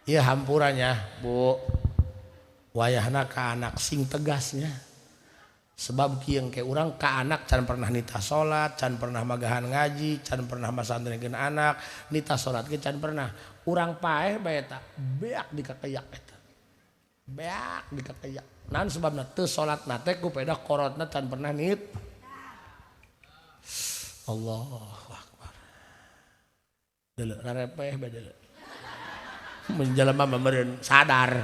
Ieu hampuranya Bu, wayahna ka anak sing tegasnya. Sebab kieu ke urang ka anak can pernah nitah salat, can pernah magahan ngaji, can pernah masantrenkeun anak, nitah salat ge can pernah. Urang paeh bae eta, beak dikakeyak eta. Beak dikakeyak. Naon sebabna teu salatna teh ku peda korotna can pernah nit. Allahu akbar. Deuleu rarepeh bae deuleu. Mun jelema mah meureun sadar.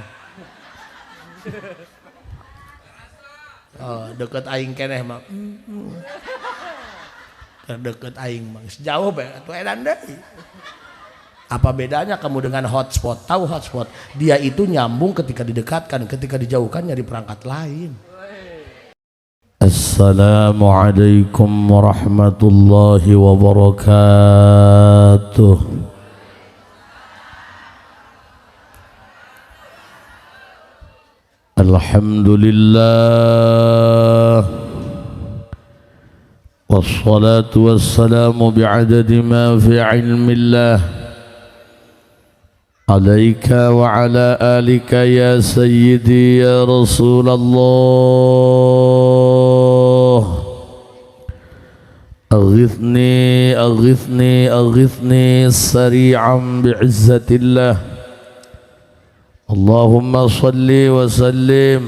Oh, deket aing keneh mah. Deket aing mah jauh bae atuh edan deui. Apa bedanya kamu dengan hotspot? Tahu hotspot? Dia itu nyambung ketika didekatkan, ketika dijauhkan nyari perangkat lain. Assalamualaikum warahmatullahi wabarakatuh. Alhamdulillah, wassalatu wassalamu bi'adadi ma fi ilmillah alaika wa ala alika ya sayyidi ya Rasulullah. Aghithni aghithni aghithni sari'an bi'izzatillah. Allahumma salli wa sallim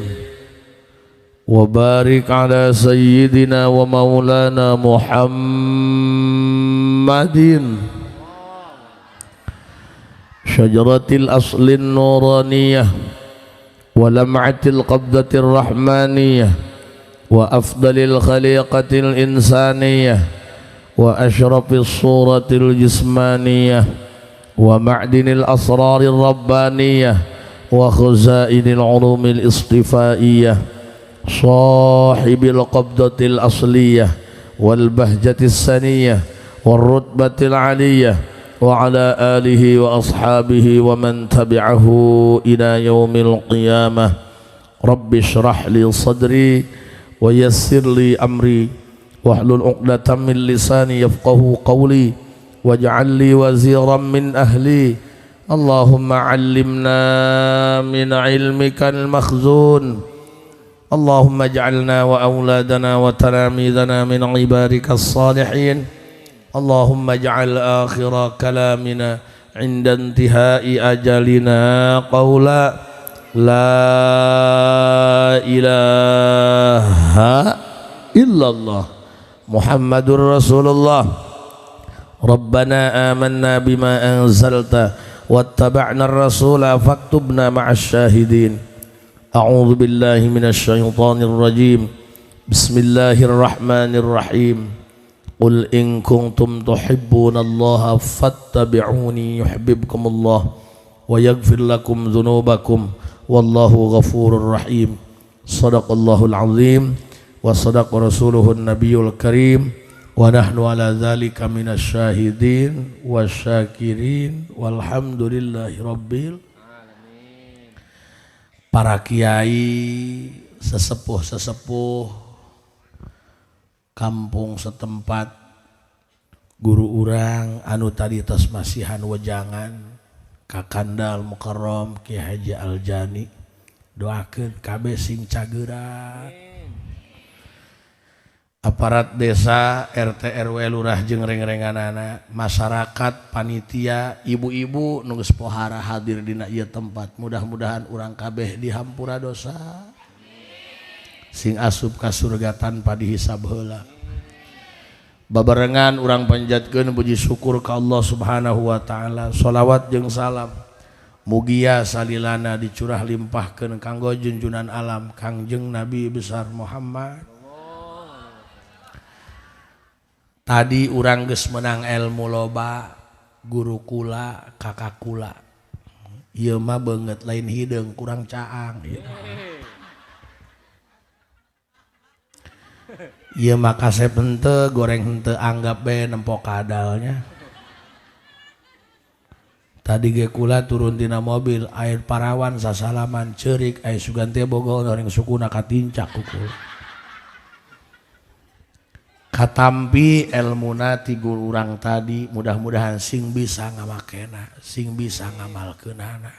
wa barik ala sayyidina wa maulana Muhammadin syajaratil aslin nuraniyah wa lam'atil qabdatir rahmaniyah wa afdalil khaliqatil insaniyah wa asyrafis suratil jismaniyah wa ma'dinil asrarir rabbaniyah wa khazainil ulumil istifaiyah sahibil qabdatil asliyah wal bahjatis saniyah wal rutbatil aliyah wa ala alihi wa ashabihi wa man tabi'ahu ila yaumil qiyamah. Rabbi shrah li sadri wa yassir li amri wahlul 'uqdatam min lisani yafqahu qawli waj'al li waziran min ahli. Allahumma 'allimna min 'ilmikal makhzun. Allahumma ij'alna wa auladana wa talamidana min 'ibadikas salihin. Allahumma ij'al akhira kalamina 'inda intihai ajalina qawla la ilaha illallah Muhammadur Rasulullah. Rabbana amanna bima anzalta wattaba'na ar-rasula faktubna ma'asy syahidin. A'udzu billahi minasy syaithanir rajim. Bismillahirrahmanirrahim. Qul in kuntum tuhibbunallaha fattabi'uni yuhibbukumullah wa yaghfir lakum dzunubakum wallahu ghafurur rahim. Shadaqallahul azim wa sadaqa rasuluhun nabiyul karim. Wa nahnu ala dzalika minasy syahidin wasyakirin walhamdulillahi rabbil alamin. Para kiai, sesepuh-sesepuh kampung setempat, guru urang anu tadi tos masihan wejangan ka Kandal Mukarram Ki Haji Aljani, doakeun kabeh sing cageura. Aparat desa, RT RW lurah jeung reng-renganana, masyarakat, panitia, ibu-ibu nu geus pohara hadir dina ieu tempat. Mudah-mudahan urang kabeh dihampura dosa. Sing asup ka surga tanpa dihisab heula. Babarengan urang panjatkeun puji syukur ka Allah Subhanahu wa taala. Sholawat jeung salam mugia salilana dicurah limpahkeun kanggo junjunan alam Kangjeng Nabi besar Muhammad. Tadi urang geus menang ilmu loba, guru kula, kakak kula. Ieu mah beungeut lain hideung kurang caang ieu. Ieu mah kasep henteu, goreng henteu, anggap bae nempo kadalnya. Tadi ge kula turun tina mobil, air parawan sasalaman ceurik, aya sugan teh bogo orang sukuna katincak ku kula. Katampi elmuna ti guru urang tadi, mudah-mudahan sing bisa ngamakena, sing bisa ngamalkeunana.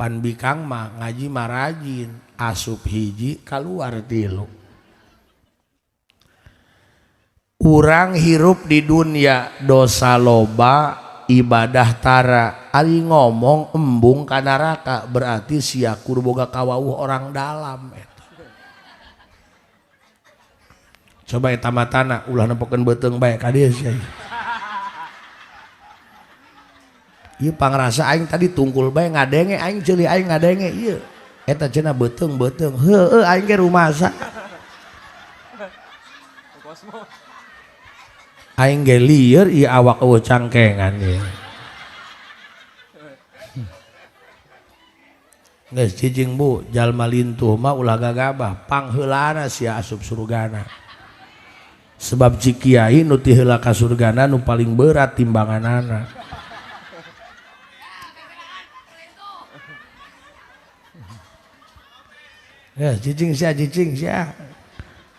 Pan bikang mah ngaji mah rajin, asup hiji kaluar tilu. Urang hirup di dunia dosa loba ibadah tara. Ari ngomong embung ka neraka berarti sia kudu boga kawauh orang dalam eta. Coba eta matana ulah nempokeun beuteung bae ka dieu sia. Ieu pangrasa aing tadi tungkul bae ngadenge aing ceuli aing ngadenge ieu. Eta cenah beuteung-beuteung. Heueuh aing ge rumasa. Aing ge lieur ieu awak eueuh cangkengan ieu. Geus cicing Bu, jalma lintuh mah ulah gagabah, pangheulana sia asup surgana. Sebab cik kiai nu ti heula ka surgana nu paling berat timbanganana. Ya cicing sia cicing sia.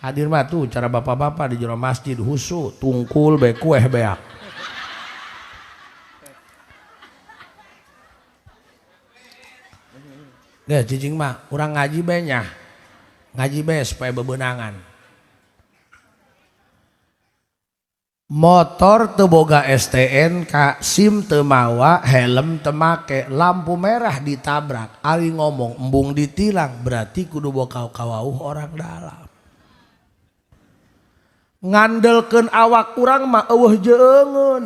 Hadir mah tuh cara bapak-bapak di jero masjid husu tungkul be kueh beak. Ya cicing mah urang ngaji be nya. Ngaji be supaya bebenangan. Motor teu boga STNK, SIM teu mawa, helm teu make, lampu merah ditabrak, ari ngomong embung ditilang, berarti kudu boga kawauh orang dalam. Ngandelkeun awak urang mah eueuh jeungeun.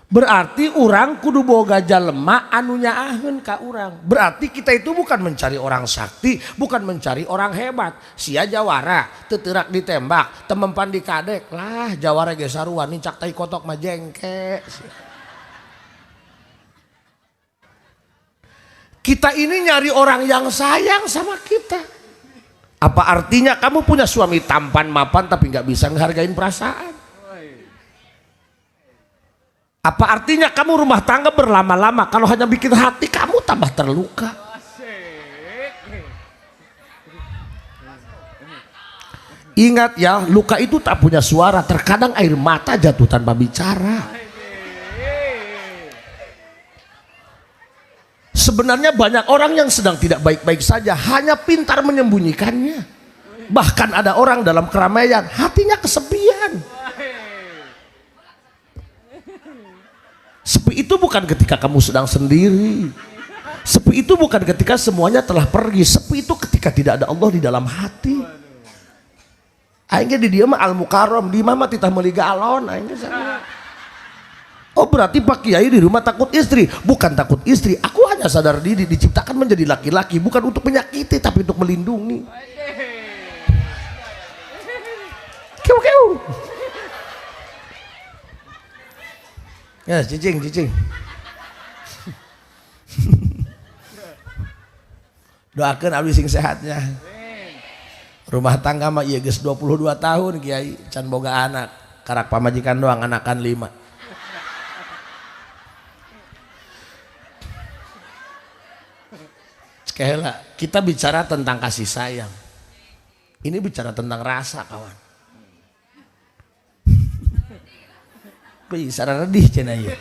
Berarti urang kudu boga jalema anu nyaaheun ka urang. Berarti kita itu bukan mencari orang sakti, bukan mencari orang hebat. Sia jawara, teu teurak ditembak, temempan dikadek. Lah jawara ge sarua nincak tai kotok mah jengke. Kita ini nyari orang yang sayang sama kita. Apa artinya kamu punya suami tampan mapan tapi nggak bisa ngehargain perasaan? Apa artinya kamu rumah tangga berlama-lama kalau hanya bikin hati kamu tambah terluka? Ingat ya, luka itu tak punya suara. Terkadang air mata jatuh tanpa bicara. Sebenarnya banyak orang yang sedang tidak baik-baik saja, hanya pintar menyembunyikannya. Bahkan ada orang dalam keramaian, hatinya kesepian. Sepi itu bukan ketika kamu sedang sendiri. Sepi itu bukan ketika semuanya telah pergi. Sepi itu ketika tidak ada Allah di dalam hati. Aing ge di dieu mah Al Mukarram, di mah titah meuli galon aing ge sarua. Oh berarti Pak Kiai di rumah takut istri. Bukan takut istri, aku hanya sadar diri diciptakan menjadi laki-laki bukan untuk menyakiti tapi untuk melindungi. Kiu kiu. Ya cicing cicing. Doakan abdi sing sehatnya. Rumah tangga mah ieu geus 22 tahun Kiai can boga anak. Karak pamajikan doang anakan 5. Sekela, kita bicara tentang kasih sayang. Ini bicara tentang rasa kawan. Bisa redih cenah ieu.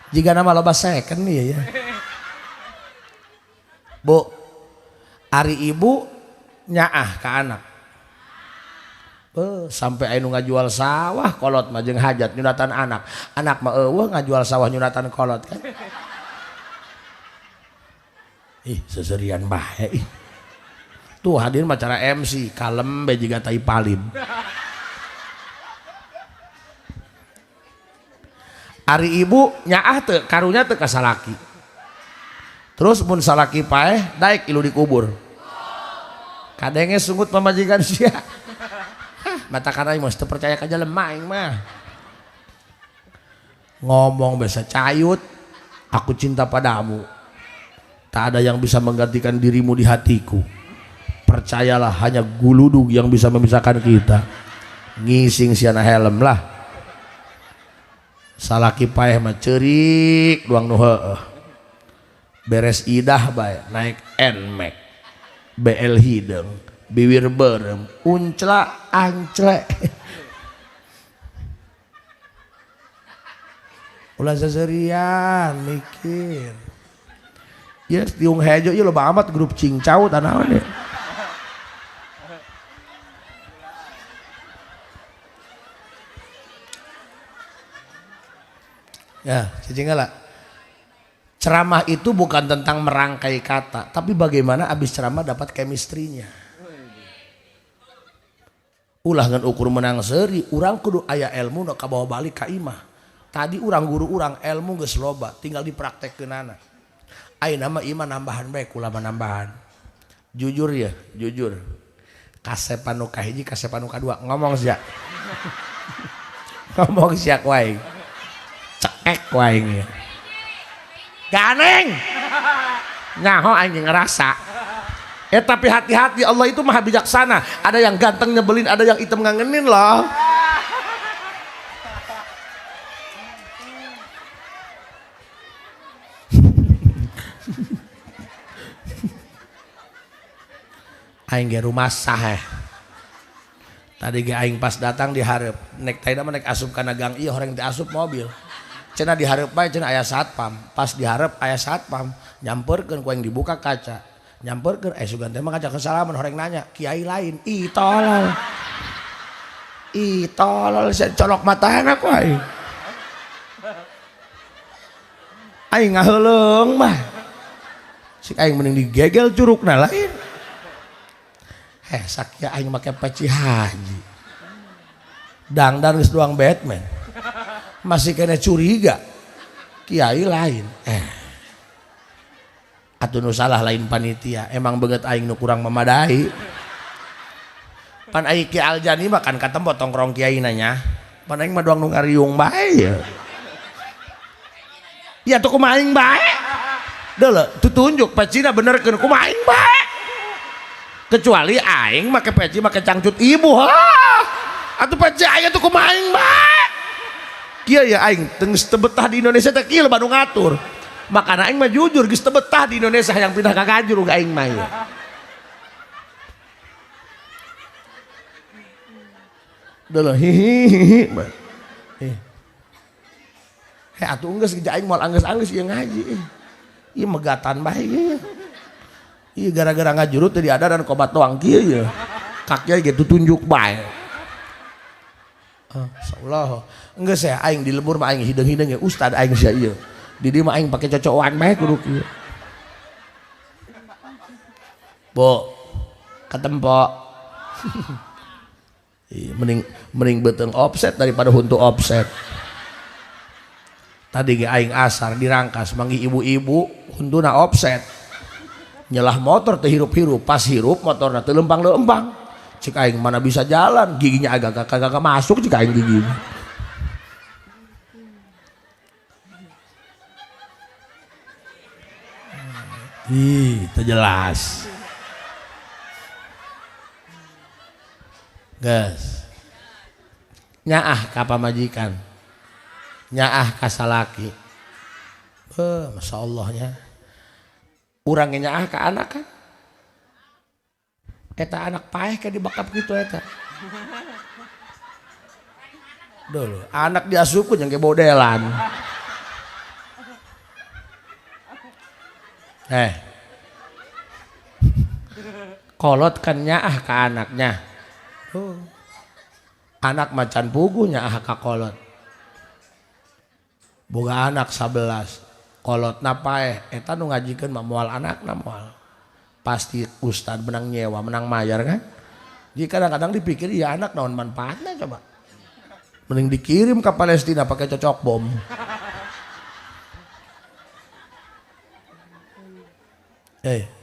Jika nama loba second ieu ya. Bu, ari ibu nyaah ka anak. Sampai anu ngajual sawah kolot mah jeung hajat nyunatan anak. Anak mah eueuh ngajual sawah nyunatan kolot kan. Ih, seserian bae. Tuh hadir mah cara MC, kalem be jiga tai palim. Ari ibu nyaah teu karunya teu ka salaki. Terus mun salaki paeh daek ilu dikubur. Kadenge sungut pamajikan sia. Mata kana aing mah teu percaya ka jelema aing mah. Ngomong bisa cayut, aku cinta padamu. Tak ada yang bisa menggantikan dirimu di hatiku. Percayalah hanya guludug yang bisa memisahkan kita. Ngising siana helm lah. Salaki paeh mah ceurik doang nu heueuh. Beres idah bae naik Nmax. BL hideung, biwir beureum, uncla ancle. Ulah seserian mikir. Ya tiung hejo ieu loba amat grup cingcau tanaon ya. Ya, cicing lah. Ceramah itu bukan tentang merangkai kata, tapi bagaimana abis ceramah dapat chemistry-nya. Ulah ngan ukur menang seri, urang kudu aya ilmu nu kabawa balik ka imah. Tadi urang guru urang ilmu geus loba, tinggal dipraktekkeunana. Ayeuna mah ieu mah nambahan bae kula mah nambahan. Jujur ya, jujur. Kasepan nu kahiji, kasepan nu kadua, ngomong sia. Ngomong sia ku aing. Cekek ku aing ya. Ganeng. Nyaho aing ngerasa. Tapi hati-hati, Allah itu maha bijaksana. Ada yang ganteng nyebelin, ada yang hitam ngangenin loh. Aing ge rumah sah. Tadi ge aing pas datang dihareup, nek tadi mah nek asup kana gang ieu horeng teh asup mobil. Cenah dihareup bae cenah aya satpam. Pas dihareup aya satpam, nyamperkeun ku aing dibuka kaca. Nyamperkeun sugan teh mah kaca kesalaman horeng nanya, kiai lain. Ih tolol. Ih tolol sia colok matana ku aing. Aing ngaheuleung mah. Sik aing mending digegel curugna lain. Sakia aing make peci haji. Dangdan geus doang Batman. Masih kena curiga. Kiai lain. Atuh nu salah lain panitia, emang beungeut aing nu kurang memadai. Pan aing Ki Aljani mah kan katempo tongkrong kiai nanya. Pan aing mah doang nu ngariung bae ya. Ya tuh kumaha aing bae. Deuleu, tutunjuk pecina benerkeun kumaha aing bae. Kecuali aing make peci make cangcut ibu, ha. Atuh peci aing atuh kumaha aing bae. Kieu ya aing geus teu betah di Indonesia teh kieu Bandung ngatur. Makana aing mah jujur geus teu betah di Indonesia yang pindah ka Kajur aing mah ieu. Deuleu hihihi. Heh atuh geus aing moal anggeus-anggeus ieu ngaji. Ieu megatan bae ieu. Iya gara-gara ngajurut tadi ada dan kobat doang kieu ya. Kakinya gitu tunjuk bae. Insyaallah. Enggeus ya aing di lembur mah aing hideung-hideung ya ustad aing sia ieu. Di dieu mah aing pake cocokan bae kudu kieu. Bu, ketempo. Iya, mending beuteung offset daripada huntu offset. Tadi ge aing asar dirangkas manggih ibu-ibu huntuna offset. Nyelah motor teh hirup-hirup, pas hirup motorna teu lempang-lempang. Cik aing mana bisa jalan, giginya agak agak masuk cik aing giginya. Ih, teu jelas. Geus. Nyaah ka pamajikan. Nyaah ka salaki. Masyaallah nya. Urang nyaah ka anak kan. Eta anak paeh ke dibakap gitu eta. Dulu anak diasupkeun yang ke bodelan. Kolot kan nyaah ka anaknya. Anak macan pugu nyaah ka kolot. Boga anak 11. Kolotna paeh eta nu ngajikeun mah moal anakna moal. Pasti ustad menang nyewa, menang mayar kan. Jadi kadang-kadang dipikir ya anak naon manfaatnya coba. Mending dikirim ke Palestina pakai cocok bom.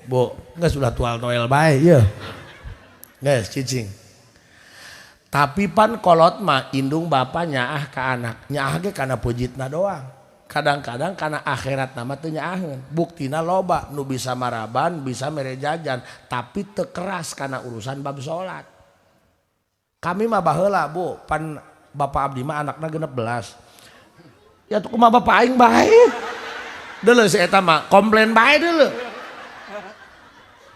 Bu, geus ulah tual toel bae ieu. Geus cicing. Tapi pan kolot mah indung bapa nyaah ka anak, nyaah ge kana pujitna doang. Kadang-kadang karena akhirat nama teu nyaaheun. Buktina loba nu bisa maraban, bisa mere jajan, tapi teu keras kana urusan bab salat. Kami mah baheula, Bu, pan bapak abdi mah anakna 16. Ya tuh kumaha bapak aing bae. Deuleu si eta mah komplain bae deuleu.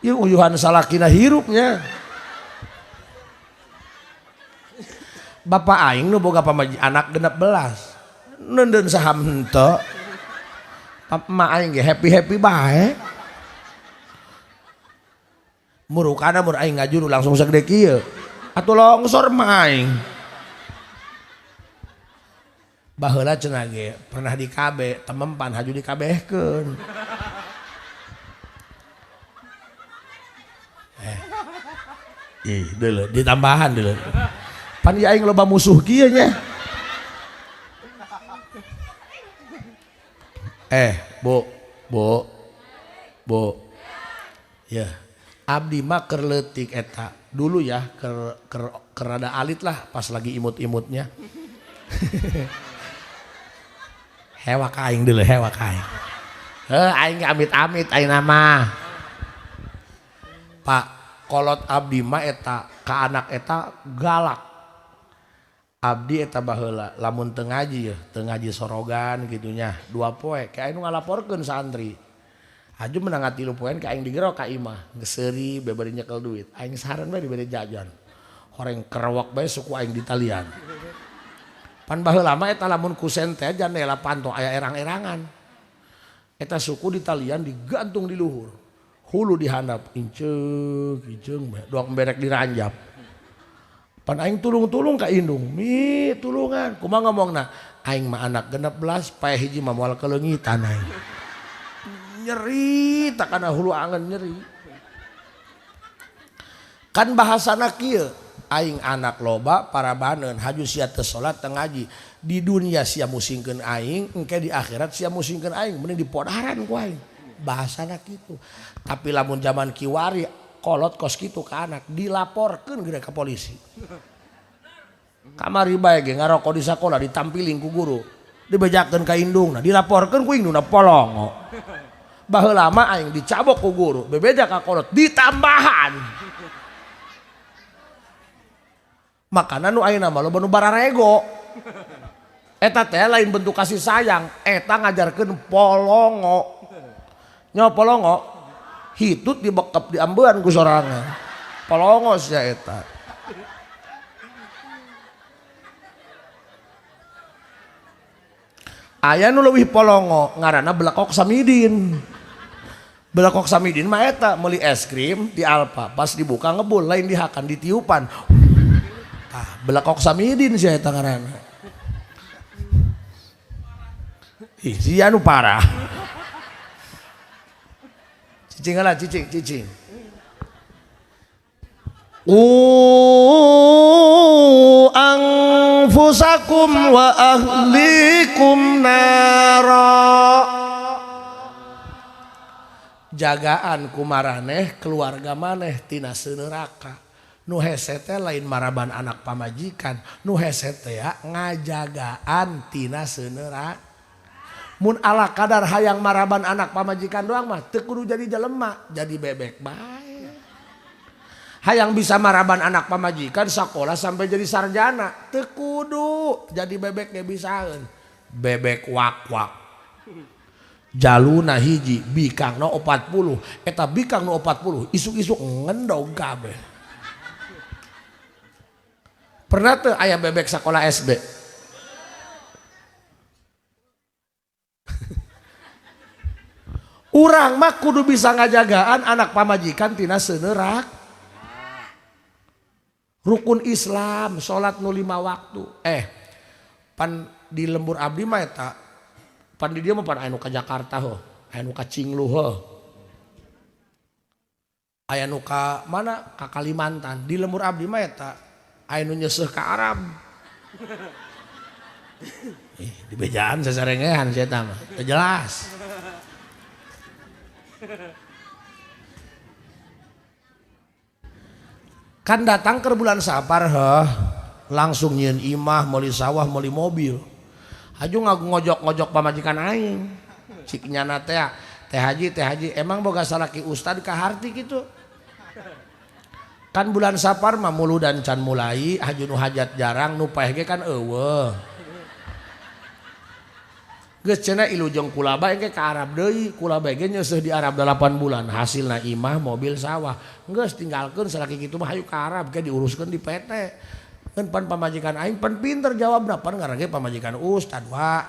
Ieu uyuhan salakina hirupnya. Bapak aing nu boga pamaji anak 16. Neundeun saham henteu. Emak aing ge happy-happy bae. Murukana mun aing ngajuru langsung sagede kieu. Atuh longsor mah aing. Baheula cenah ge pernah di KB, temempan haju dikabehkeun. Ih, deuleu ditambahan deuleu. Pan ieu aing loba musuh kieu nya. Bu, bu, bu. Ya, abdi mah keur leutik eta. Dulu ya, keur rada alit lah pas lagi imut-imutnya. Hewak aing deuleu, hewak aing. Heuh, aing amit-amit aing mah. Pak, kolot abdi mah eta ka anak eta galak. Abdi eta baheula lamun teu ngaji yeuh, teu ngaji sorogan gitunya, 2 poe ka aing nu ngalaporkeun santri. Aju menang 3 poean ka aing digero ka imah, geus seuri bebari nyekel duit. Aing sahareun bae dibere jajan. Horeng kerewek bae suku aing ditalian. Pan baheula mah eta lamun kusen teh jandela panto aya erang-erangan. Eta suku ditalian digantung di luhur. Hulu dihandap inceung inceung bae doang berek diranjap. Pan aing tulung-tulung ka indung, mi tulungan. Kumaha ngomongna? Aing mah anak 16, paeh hiji mah moal keleungitan aing. Nyeri tak kana hulu angen nyeri. Kan bahasana kieu, aing anak loba parabaneun haju sia teu salat teu ngaji. Di dunia sia musingkeun aing, engke di akhirat sia musingkeun aing, mending dipodaran ku aing. Bahasana kitu. Tapi lamun zaman kiwari kolot kos kitu ka anak dilaporkeun geura ka polisi. Kamari bae ge ngaroko di sakola ditampiling ku guru, dibejakeun ka indungna, dilaporkeun ku indungna polongo. Baheula mah aing dicabok ku guru, bebeja ka kolot ditambahan. Makana nu ayeuna mah loba nu bararego. Eta teh lain bentuk kasih sayang, eta ngajarkeun polongo. Nyawa polongo? Hitut dibekep diambean ku sorangan. Polongo sia eta. Aya nu leuwih polongo ngaranna Belekok Samidin. Belekok Samidin mah eta meuli es krim di Alfa, pas dibuka ngebul lain dihakan ditiupan. Tah, Belekok Samidin sia eta ngaranna. Ih, sia nu parah. Cicing lah, cicing, cicing. Anfusakum wa ahlikum nara. Jagaan kumaraneh keluarga maneh tina neraka. Nu hese teh lain maraban anak pamajikan, nu hese teh ngajagaan tina neraka. Mun ala kadar hayang maraban anak pamajikan doang mah teu kudu jadi jelema, jadi bebek bae. Hayang bisa maraban anak pamajikan sakola sampai jadi sarjana, teu kudu jadi bebek ge bisaeun. Bebek wak-wak. Jaluna hiji bikangna 40, eta bikang nu 40 isuk-isuk ngendog kabeh. Pernah teu aya bebek sakola SD? Urang mah kudu bisa ngajagaan anak pamajikan tina seunerak. Rukun Islam, salat nu 5 waktu. Pan di lembur abdi mah eta, pan di dieu mah pan aya nu ka Jakarta heuh, aya nu ka Cinglu heuh. Aya nu ka mana? Ka Kalimantan. Di lembur abdi mah eta aya nu nyeuseuh ka Arab. Di bejaan sasarengehan sia eta mah, teu jelas. Kan datang ke bulan Sapar heuh, langsung nyieun imah, meuli sawah, meuli mobil. Haju ngojok-ngojok pamajikan aing. Cik nyana teh, teh haji, emang boga salaki ustad ka harti kitu. Kan bulan Sapar mah muludan can mulai, haju nu hajat jarang, nu paeh ge kan eueuh. Geus cenah ilu jeung kulaba engke ka Arab deui, kulaba ge nyeuseuh di Arab 8 bulan, hasilna imah, mobil, sawah. Geus tinggalkeun salaki kitu mah hayu ka Arab ge diuruskeun di PT. Ngan pan pamajikan aing pan pinter jawabna pan ngaran ge pamajikan ustad wa.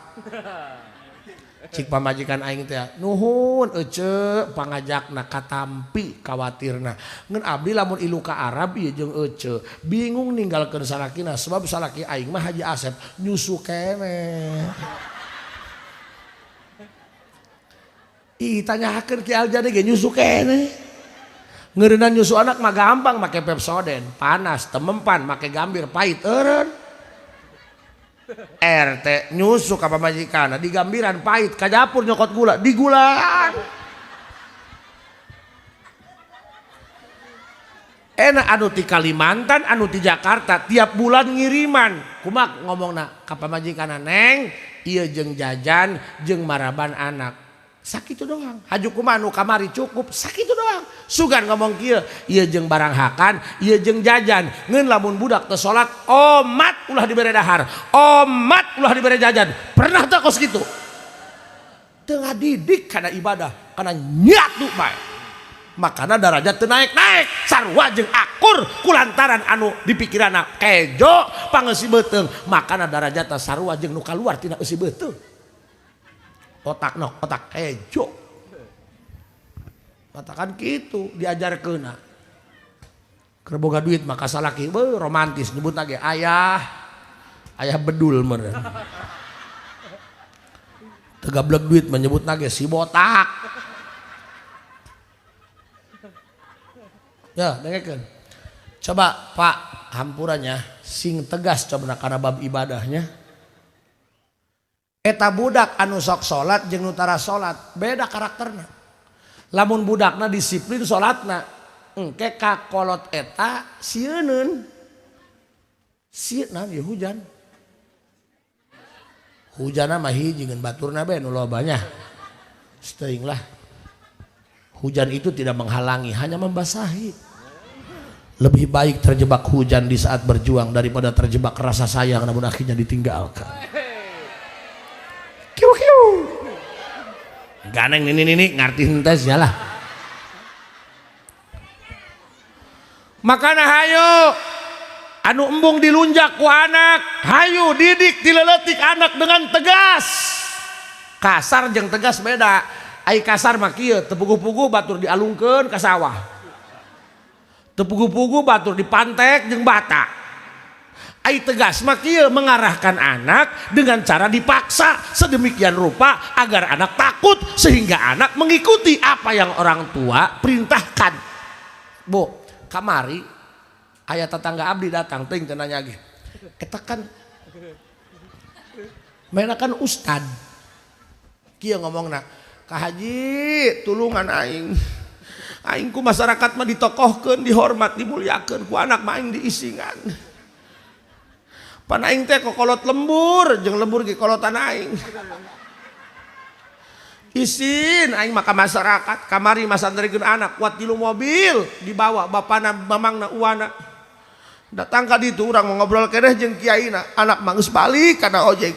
Cik pamajikan aing teh nuhun ece pangajakna katampi kawatirna. Ngan abdi lamun ilu ka Arab ieu jeung ece bingung ninggalkeun salakina sebab salaki aing mah Haji Asep nyusu keneh. Ih tanyakeun Ki Aljani ge nyusu keneh. Ngeureunna nyusu anak mah gampang make Pepsodent, panas, temempan, make gambir, pahit, eureun. RT nyusu ka pamajikanna di gambiran pahit, ka dapur nyokot gula, digulaan. Enak anu ti Kalimantan, anu ti Jakarta, tiap bulan ngiriman. Kumaha ngomongna ka pamajikanna, "Neng, ieu jeung jajan jeung maraban anak." Sakitu doang. Haju kumaha nu kamari cukup, sakitu doang. Sugan ngomong kieu, ieu jeung barang hakan, ieu jeung jajan. Ngeun lamun budak teu salat, omat ulah dibere dahar, omat ulah dibere jajan. Pernah teu kos kitu? Teu ngadidik kana ibadah, kana nyatu bae. Makana darajat teu naik-naik, sarua jeung akur kulantaran anu dipikiranna kejo pangeusi beuteung, makana darajatna sarua jeung nu kaluar tina eusi beuteung. Otak no, otak kejo. Katakan gitu diajarkeunna. Keur boga duit maka salaki beuh romantis nyebut lagi ayah. Ayah bedul meureun. Teu gablek duit menyebut lagi si botak. Ya, dengekeun. Coba Pak hampurannya sing tegas coba kana bab ibadahnya. Eta budak anu sok salat jeung nu tara salat beda karakterna. Lamun budakna disiplin salatna, engke kakolot eta sieuneun. Sieun ieu hujan. Hujanna mah hiji ngan baturna bae nu lobanya. Teuing lah. Hujan itu tidak menghalangi, hanya membasahi. Lebih baik terjebak hujan di saat berjuang daripada terjebak rasa sayang namun akhirnya ditinggalkan. Kiu kiu. Ganeng nini nini ngarti henteu sia lah. Makana hayu anu embung dilunjak ku anak, hayu didik dileletik anak dengan tegas. Kasar jeung tegas beda. Ai kasar mah kieu teu puguh-puguh batur dialungkeun ka sawah. Teu puguh-puguh batur dipantek jeung bata. Ai tegas mah kieu mengarahkan anak dengan cara dipaksa sedemikian rupa agar anak takut sehingga anak mengikuti apa yang orang tua perintahkan. Bu, kamari aya tetangga abdi datang teuing teu nanya ge. Eta kan mainna kan ustad. Kieu ngomongna, "Ka Haji, tulungan aing. Aing ku masyarakat mah ditokohkeun, dihormat, dimuliakeun, ku anak mah aing diisingan. Pan aing teh kokolot lembur, jeung lembur ge kolotan aing. Isin aing mah ka masyarakat, kamari masantrikeun anak kuat tilu mobil dibawa bapana mamangna uwana. Datang ka ditu urang mau ngobrol keneh jeung kiaina, anak mah geus balik kana ojek.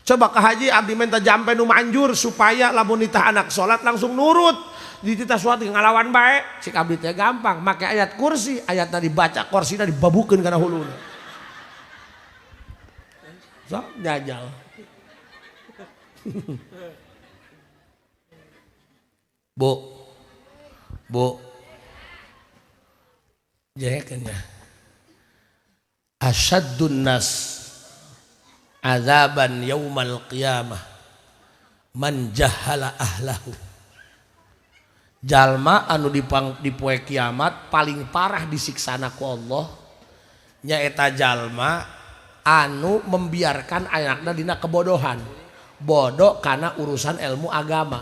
Coba ka Haji abdi minta jampe nu manjur supaya lamun nitah anak salat langsung nurut. Dititah salat ngalawan bae, cik abdi teh gampang, make ayat kursi, ayatna dibaca, kursina dibabukeun kana huluna. Sok jajal. Bu. Bu. Jehekeun nya. Asyaddun nas azaban yaumal qiyamah man jahala ahlahu. Jalma anu di poe kiamat paling parah disiksana ku Allah nyaeta jalma anu membiarkan anakna dina kebodohan, bodoh karena urusan ilmu agama.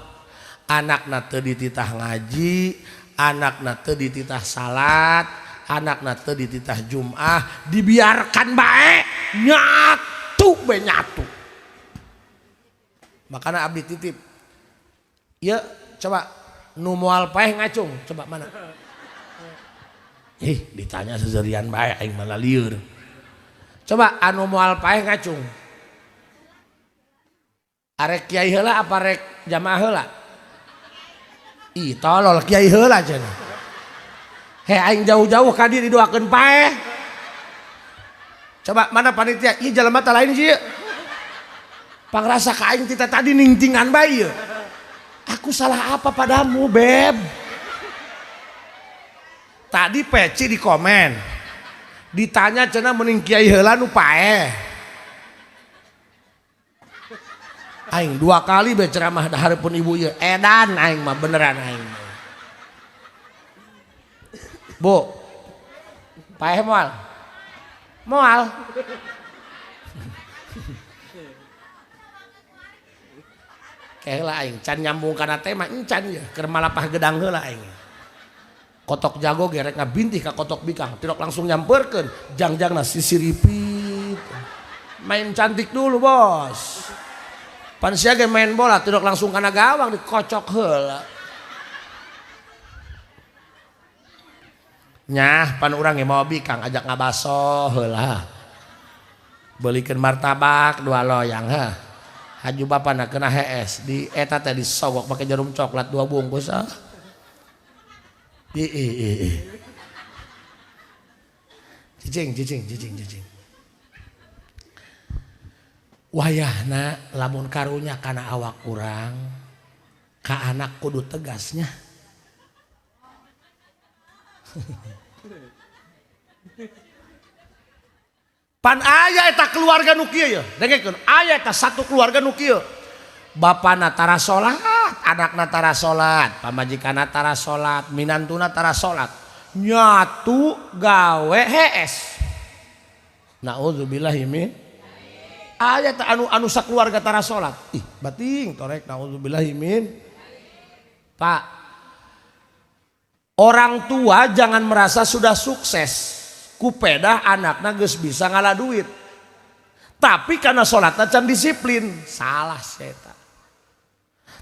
Anakna teu dititah ngaji, anakna teu dititah salat, anakna teu dititah Jum'ah, dibiarkan bae nyatu bae nyatu. Makana abdi titip. Ya coba nu moal paeh ngacung, coba mana? Ih, ditanya seserian bae aing malah lieur. Coba anu moal paeh ngacung. Arek kiai heula apa rek jamaah heula? Ih, tolol kiai heula cenah. Heh aing jauh-jauh ka dieu didoakeun paeh. Coba mana panitia? Ieu jelema teh lain sih. Pangrasa ka aing tita tadi ningtingan bae ieu. Aku salah apa padamu, Beb? Tadi peci di komen. Ditanya cenah mending kiai heula nu paeh. Aing dua kali be ceramah hareupeun ibu ieu. Edan aing mah beneran aing. Bu. Paeh moal? Moal. Heula aing can nyambung kana tema encan ieu keur malapah gedang heula aing. Kotok jago gerek ngabintih ka kotok bikang, tidak langsung nyamperkeun, jangjangna sisiripit. Main cantik dulu, Bos. Pan sia ge main bola tidak langsung kana gawang dikocok heula. Nyah pan urang ge mawa bikang ajak ngabaso heula. Beulikeun martabak dua loyang heh. Haju bapana kena hees di eta teh disogok pakai jarum coklat 2 bungkus ah. Ih. Cicing cicing cicing cicing. Wayahna lamun karunya kana awak urang ka anak kudu tegasnya. Pan aya eta keluarga nu kieu ya, dengekeun aya eta satu keluarga nu kieu. Bapana tara salat, anakna tara salat, pamajikanna tara salat, minantuna tara salat. Nyatu gawe hees. Nauzubillahi min. Aya eta anu sakeluarga tara salat. Ih, bating torek nauzubillahi min. Pak, orang tua jangan merasa sudah sukses. Kupedah anakna geus bisa ngalah duit. Tapi karena sholatna can disiplin, salah seta.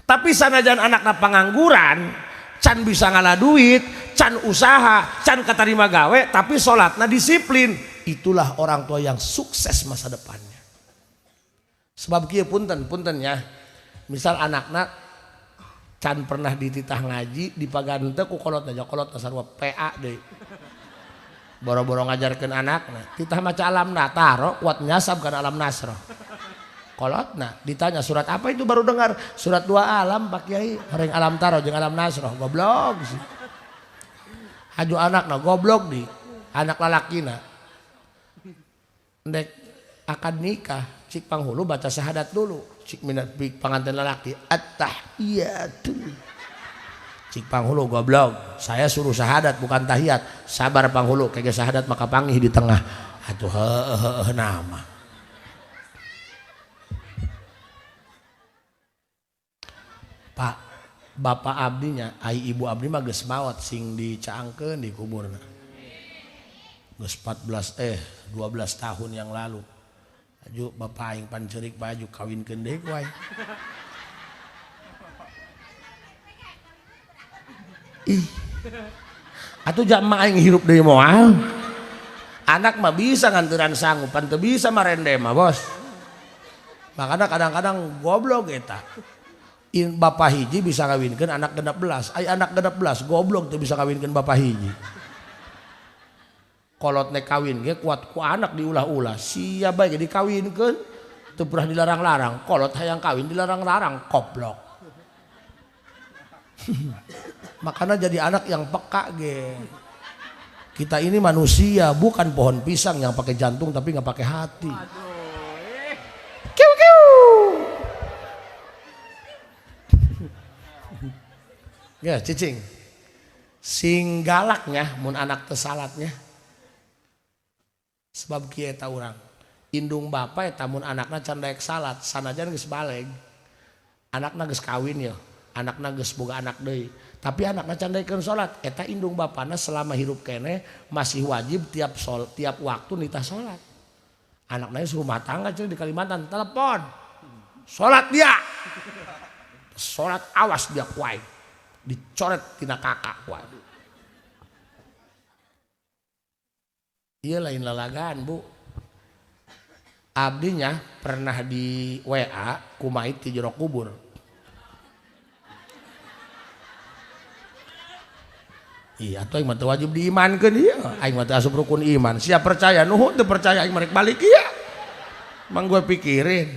Tapi sanajan anakna pengangguran, can bisa ngalah duit, can usaha, can katarima gawe, tapi sholatna disiplin. Itulah orang tua yang sukses masa depannya. Sebab kieu punten, punten ya. Misal anakna can pernah dititah ngaji, dipagan teu ku kolot aja, kolot sarua PA deui. Boro-boro ngajarkeun anakna, titah maca alam nataro kuat nyasab kana alam nasroh. Kolotna ditanya surat apa itu baru dengar surat 2 alam Pak Kiai, horeng alam taro jeung alam nasroh, goblok sih. Haju anakna goblok di anak lalakina. Ndek akad nikah cik panghulu baca syahadat dulu, cik minat panganten lalaki attahiyatu. Cik panghulu goblok, saya suruh syahadat bukan tahiyat. Sabar panghulu, kege syahadat maka panggih di tengah. Atuh heueuh nama. Pak, bapak abdinya, ai ibu abdi mah geus maot sing dicaangkeun di kuburna. Geus 12 tahun yang lalu. Aju bapak aing pancerik baju kawinkeun deui ku aing. Ih. Atuh jama aing hirup deui moal. Anak mah bisa nganteran sangu, pan teu bisa marende mah, Bos. Makanya kadang-kadang goblok eta. Bapak hiji bisa ngawinkeun anak 16. Ai anak 16 goblok teu bisa ngawinkeun bapak hiji. Kolot nek kawin ge kuat ku anak diulah-ulah. Sia bae ge dikawinkeun teu pernah dilarang-larang. Kolot hayang kawin dilarang-larang, goblok. Makanya jadi anak yang peka ge. Kita ini manusia, bukan pohon pisang yang pakai jantung tapi nggak pakai hati. Kiu kiu. Ya cicing. Sing galaknya mun anak teu salatnya. Sebab kieu eta urang. Indung bapa eta mun anakna can daek salat, sanajan geus baleg. Anakna geus kawin ya. Anakna geus boga anak deui. Tapi anakna can daekeun salat, eta indung bapana selama hirup keneh masih wajib tiap tiap waktu nitah salat. Anakna geus rumah tangga cenah di Kalimantan, telepon. Salat dia. Salat awas dia ku aing. Dicoret tina kakak ku aing. Ieu lain lalagaan, Bu. Abdinya pernah di WA ku mait ti jero kubur. Iya atuh aing mah teu wajib diimankeun ieu. Aing mah teu asup rukun iman. Siap percaya nuhun teu percaya aing mah rek balik ieu. Mang gue pikirin.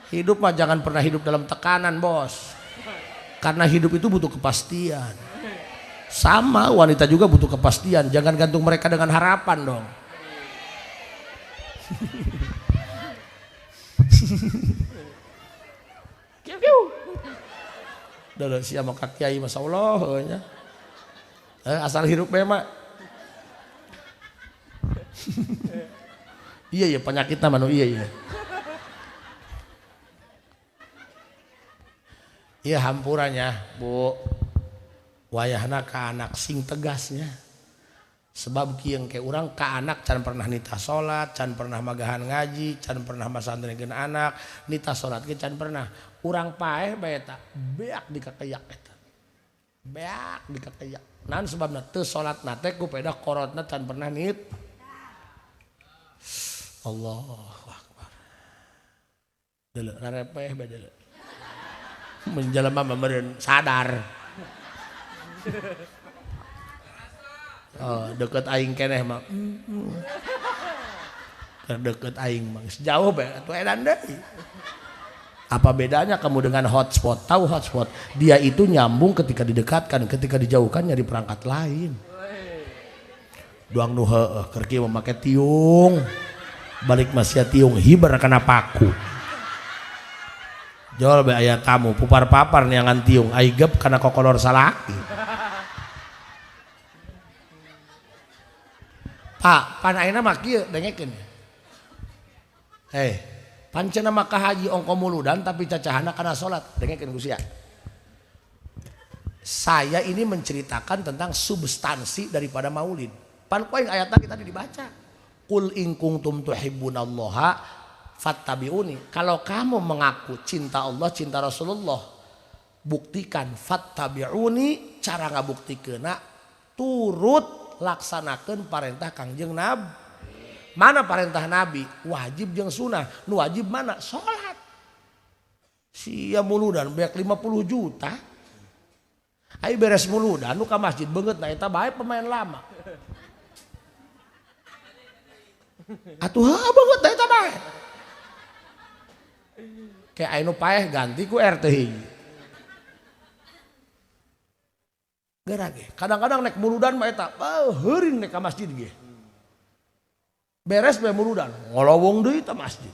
Hidup mah jangan pernah hidup dalam tekanan, Bos. Karena hidup itu butuh kepastian. Sama wanita juga butuh kepastian. Jangan gantung mereka dengan harapan dong. Kieu kieu. Duh sia mah ka kiai masyaallah nya. Asal hirup bae mah. Iya iya penyakitna mah nu iya iya. Iya hampurannya, Bu. Wayahna ka anak sing tegasnya. Sebab kieu ke urang ka anak can pernah nitah salat, can pernah magahan ngaji, can pernah masantrenkeun anak, nitah salat ge can pernah. Urang paeh bae eta, beak dikakeyak eta. Beak dikakeyak. Naon sebabna teu salatna teh ku peda korotna can pernah nit. Allahu akbar. Deuleu rarepeh bae deuleu. Mun jelema mah meureun sadar. Oh, deket aing keneh mah. Deket aing mah jauh bae atuh edan deui. Apa bedanya kamu dengan hotspot? Tahu hotspot? Dia itu nyambung ketika didekatkan, ketika dijauhkan nyari perangkat lain. Duang nu heueuh keur kieu mah make tiung. Balik masih tiung hiber kana paku. Jol bae aya tamu pupar-papar neangan tiung ai gep kana kokolor salaki. Pak, pan ayeuna mah kieu dengekeun. Pancena mah ka haji ongko muludan tapi cacahana kana salat, dengekeun ku sia. Saya ini menceritakan tentang substansi daripada maulid. Pan ku aing ayat tadi dibaca. Qul in kuntum tuhibbunallaha fattabi'uni. Kalau kamu mengaku cinta Allah, cinta Rasulullah, buktikan fattabi'uni, cara ngabuktikeunna turut laksanakeun parentah Kangjeng Nabi. Mana parentah Nabi? Wajib jeung sunah. Nu wajib mana? Salat. Sia muludan beak 50 juta. Ai beres muludan nu ka masjid beungeut na eta bae pemain lama. Atuh heuh beungeut na eta bae. Kayak anu paeh ganti ku RT hiji. Geura ge. Kadang-kadang nek muludan mah eta, heuring nek ka masjid ge. Beres bae muludan, ngolowong deui ta masjid.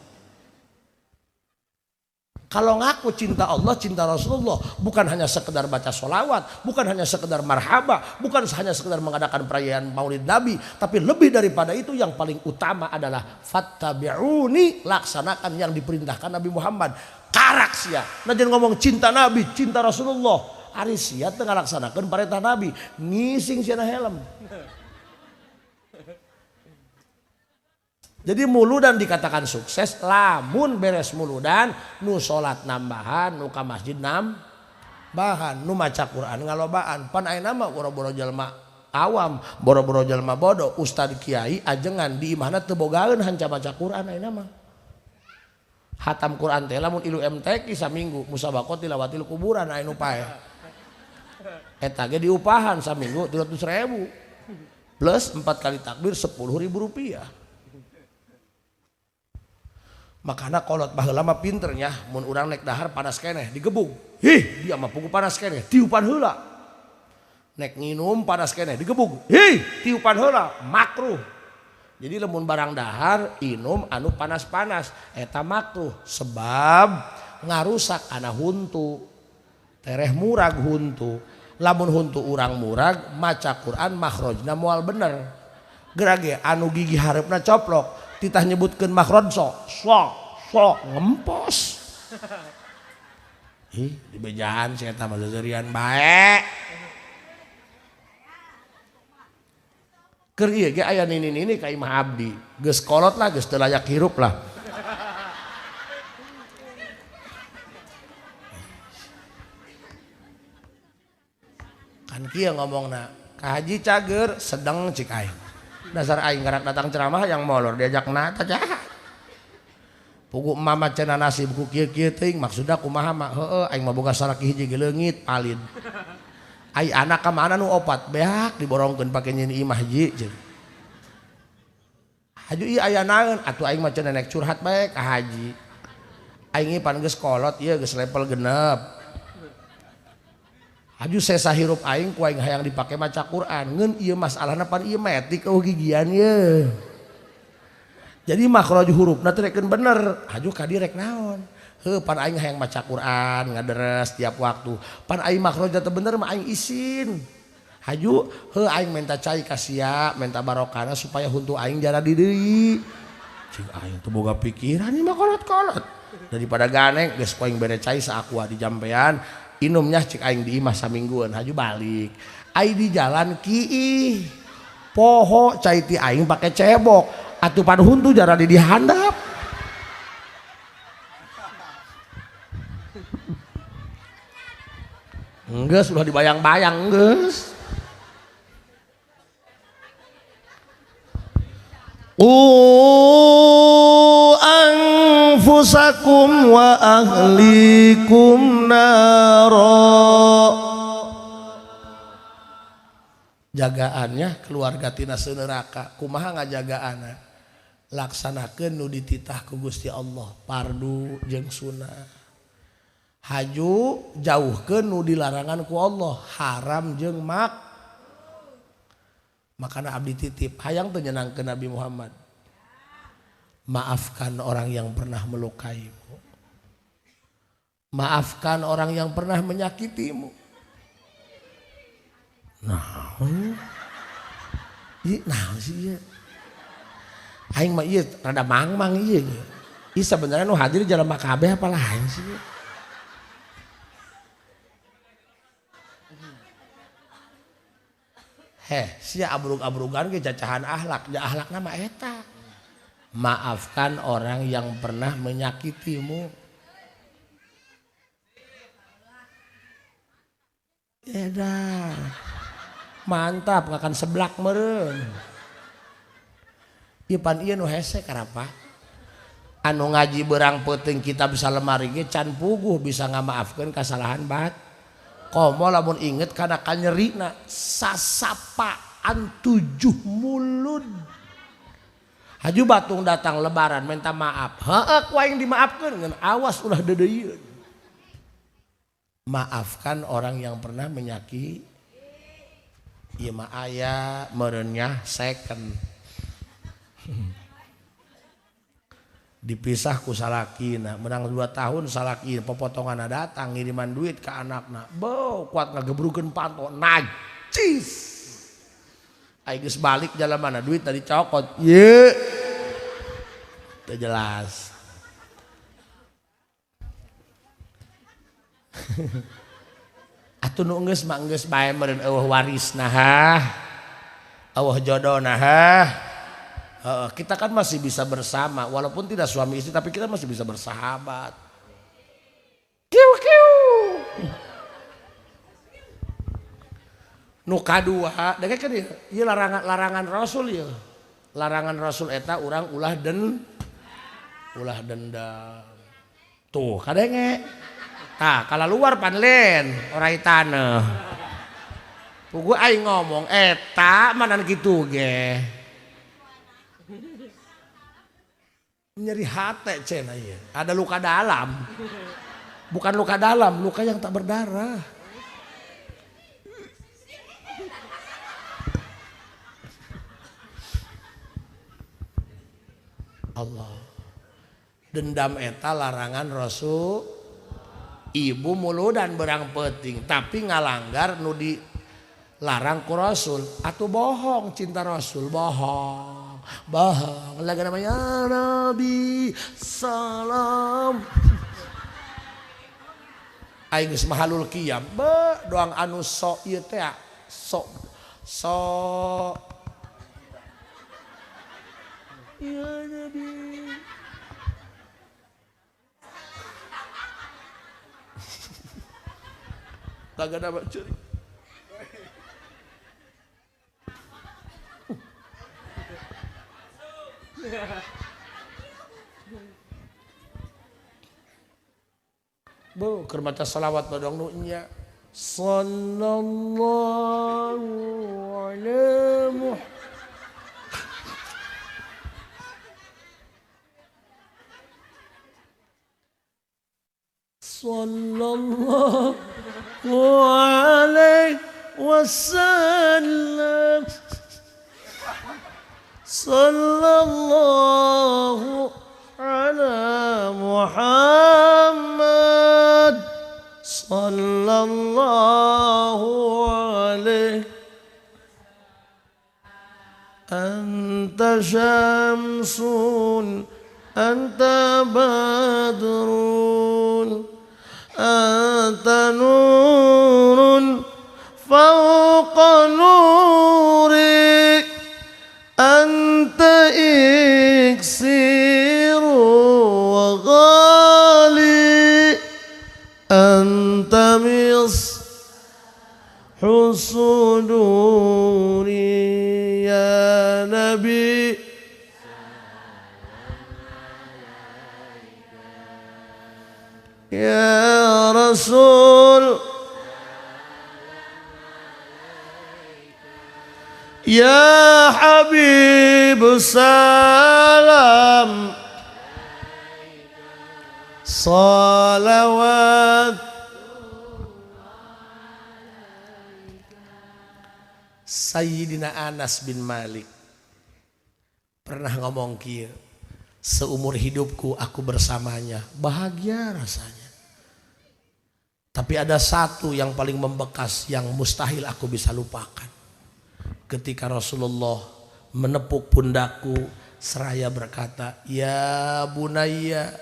Kalau ngaku cinta Allah, cinta Rasulullah, bukan hanya sekedar baca sholawat, bukan hanya sekedar marhaba, bukan hanya sekedar mengadakan perayaan Maulid Nabi, tapi lebih daripada itu yang paling utama adalah fattabi'uni, laksanakan yang diperintahkan Nabi Muhammad. Karak sia, nah jangan ngomong cinta Nabi, cinta Rasulullah, ari sia teu ngalaksanakeun perintah Nabi, ngising sia na helm. Jadi muludan dikatakan sukses lamun beres muludan nu salat nambahan, nu ka masjid nambahan, nu maca Quran ngalobaan. Pan ayeuna mah boro-boro jelema awam, boro-boro jelema bodoh, ustad kiai ajengan di imahna teu bogaeun hanca maca Quran ayeuna mah. Hatam Quran teh lamun ilu MTQ saminggu musabaqah tilawatil kuburan aya nu paeh. Eta ge diupahan saminggu 300.000 plus 4 kali takbir 10.000 rupiah. Makana kolot baheula mah pinternya mun urang nek dahar panas keneh digebug. Hih, dia mah pugu panas keneh, tiupan heula. Nek nginum panas keneh digebug. Hih, tiupan heula, makruh. Jadi lamun barang dahar inum anu panas-panas eta makruh sebab ngarusak kana huntu. Tereh murag huntu. Lamun huntu urang murag maca Quran makhrajna moal bener. Geura ge anu gigi hareupna coplok. Titah nyebutkeun makhraj so so so ngempos. Ih, dibejaan si eta mah seuseurian bae. Keur ieu ge aya nini-nini ka imah abdi. Geus kolot lah, geus teu layak hirup lah. Kan kieu ngomongna, ka haji cager sedeng cik aing. Dasar aing ngarak datang ceramah yang molor diajak nata jahat. Pugu mama cenah nasib ku kieu-kieu teuing maksudna kumaha mah heueuh aing mah boga salaki hiji ge leungit palid. Ai anak ka mana nu opat beak diborongkeun pake nyeun imah ji jeung. Haju ieu aya naon atuh aing mah cenah nenek curhat bae ka haji. Aing pan geus kolot ieu geus level 6. Haju sesa hirup aing ku aing hayang dipake maca Quran ngeun ieu masalahna pan ieu metik eueuh gigian ieu. Jadi makhraj hurufna teh rekeun bener. Haju ka dieu rek naon? Heuh pan aing hayang maca Quran ngaderes tiap waktu. Pan aing makhrajna teu bener mah aing isin. Haju heuh aing minta cai ka sia, minta barokahna supaya huntu aing jara di deui. Cing aing teu boga pikiran ieu mah kolot-kolot. Daripada ganeng geus ku aing bere cai saaqua di jampean, inumnya cik aing di imah saminggueun haju balik. Aing di jalan kiih. Poho cai ti aing pake cebok. Atuh pan huntu jara di dihandap. Enggeus ulah dibayang-bayang geus. Qu anfusakum wa ahlikum nara. Jagaannya keluarga tina neraka. Kumaha ngajagaanna? Laksanakeun nu dititah ku Gusti Allah, fardu jeung sunah. Haju jauhkeun nu dilarangan ku Allah, haram jeung mak. Makana abdi titip hayang teu nyenangkeun Nabi Muhammad. Maafkan orang yang pernah melukaimu. Maafkan orang yang pernah menyakitimu. Nah, ieu naon sih ieu? Aing mah ieu rada mangmang ieu. Ieu sebenarnya nu hadir jelema kabeh apa lain sih? Heh, sia abrug-abrugan ge cacahan akhlak, ja akhlakna mah eta. Maafkan orang yang pernah menyakitimu. Edan. Mantap, ngakan seblak meureun. Ieu pan ieu nu hese karapa? Anu ngaji berang peuting kitab salemari ge can puguh bisa ngamaafkeun kasalahan bat. Komo lamun inget kana kanyerina sasapaan 7 mulud. Haju batung datang lebaran minta maaf. Heeh ku aing dimaafkeun ngan awas ulah deudeuieun. Maafkan orang yang pernah menyakiti. Ieu mah aya meureun second. Dipisah ku salakina, menang 2 tahun salakina popotongan datang ngiriman duit ke anakna. Beuh kuat ngagebrukeun panto najis. Aing geus balik jalan mana duit tadi cokot. Ye. Teu jelas. Atuh nu geus mah geus bae meureun eueuh warisna hah. Eueuh jodona hah. Kita kan masih bisa bersama walaupun tidak suami istri tapi kita masih bisa bersahabat. Kiu kiu. Nu kadua, denge kan ieu larangan Rasul ieu. Larangan Rasul eta urang ulah dendam. Tuh kadenge. Tah kala luar panlen orai taneuh. Puguh aing ngomong eta manan kitu ge. Nyeri hati cenah ieu. Ada luka dalam. Bukan luka dalam, luka yang tak berdarah. Allah. Dendam eta larangan Rasul. Ibu muludan berang peuting tapi ngalanggar nu dilarang ku Rasul. Atuh bohong cinta Rasul, bohong. Bohong lagi namanya Nabi salam. Aing geus mahalul qiyam be doang anu sok ieu teh sok sok ya Nabi. Kagak ada curi. Bu, keur maca selawat badong nu nya. Sallallahu ala Muhammad. Sallallahu alaihi wasallam. Sallallahu ala Muhammad. Sallallahu alaihi. Anta syamsun, anta badrun, anta nurun fawqa nuri, anta iksiru wa ghali, anta mishu suduri ya nabi. Ya Rasul, ya Habib salam, salawat. Sayyidina Anas bin Malik pernah ngomong kieu, seumur hidupku aku bersamanya, bahagia rasanya. Tapi ada satu yang paling membekas yang mustahil aku bisa lupakan. Ketika Rasulullah menepuk pundakku seraya berkata, ya bunayya,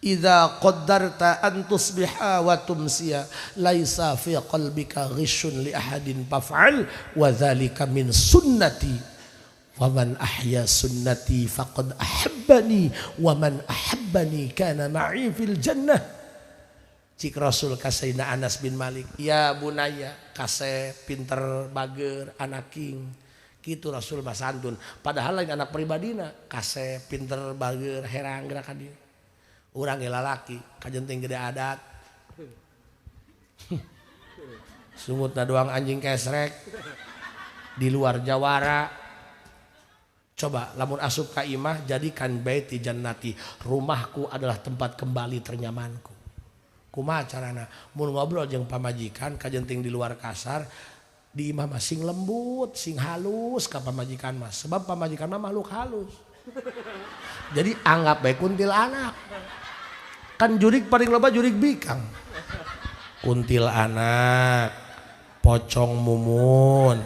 idza qaddarta an tusbiha wa tumsiya laisa fi qalbika ghishun li ahadin faf'al wa dzalika min sunnati wa man ahya sunnati faqad ahabbani wa man ahabbani kana ma'i fil jannah. Cik Rasul ka Sayyidina Anas bin Malik, ya bunaya, kasep pinter bager anaking. Kitu Rasul mah santun, padahal lain anak pribadina, kasep pinter bager herang gerak ka dieu. Urang ge lalaki kajenting gede adat. Sungutna doang anjing kesrek di luar jawara. Coba lamun asup ka imah jadikan baiti jannati, rumahku adalah tempat kembali ternyamanku. Kumaha carana mun ngobrol jeung pamajikan kajenting di luar kasar, di imah mah sing lembut, sing halus ka pamajikan mah, sebab pamajikan mah makhluk halus. Jadi anggap bae kuntil anak. Kan jurig paling loba jurig bikang. Kuntil anak, pocong mumun,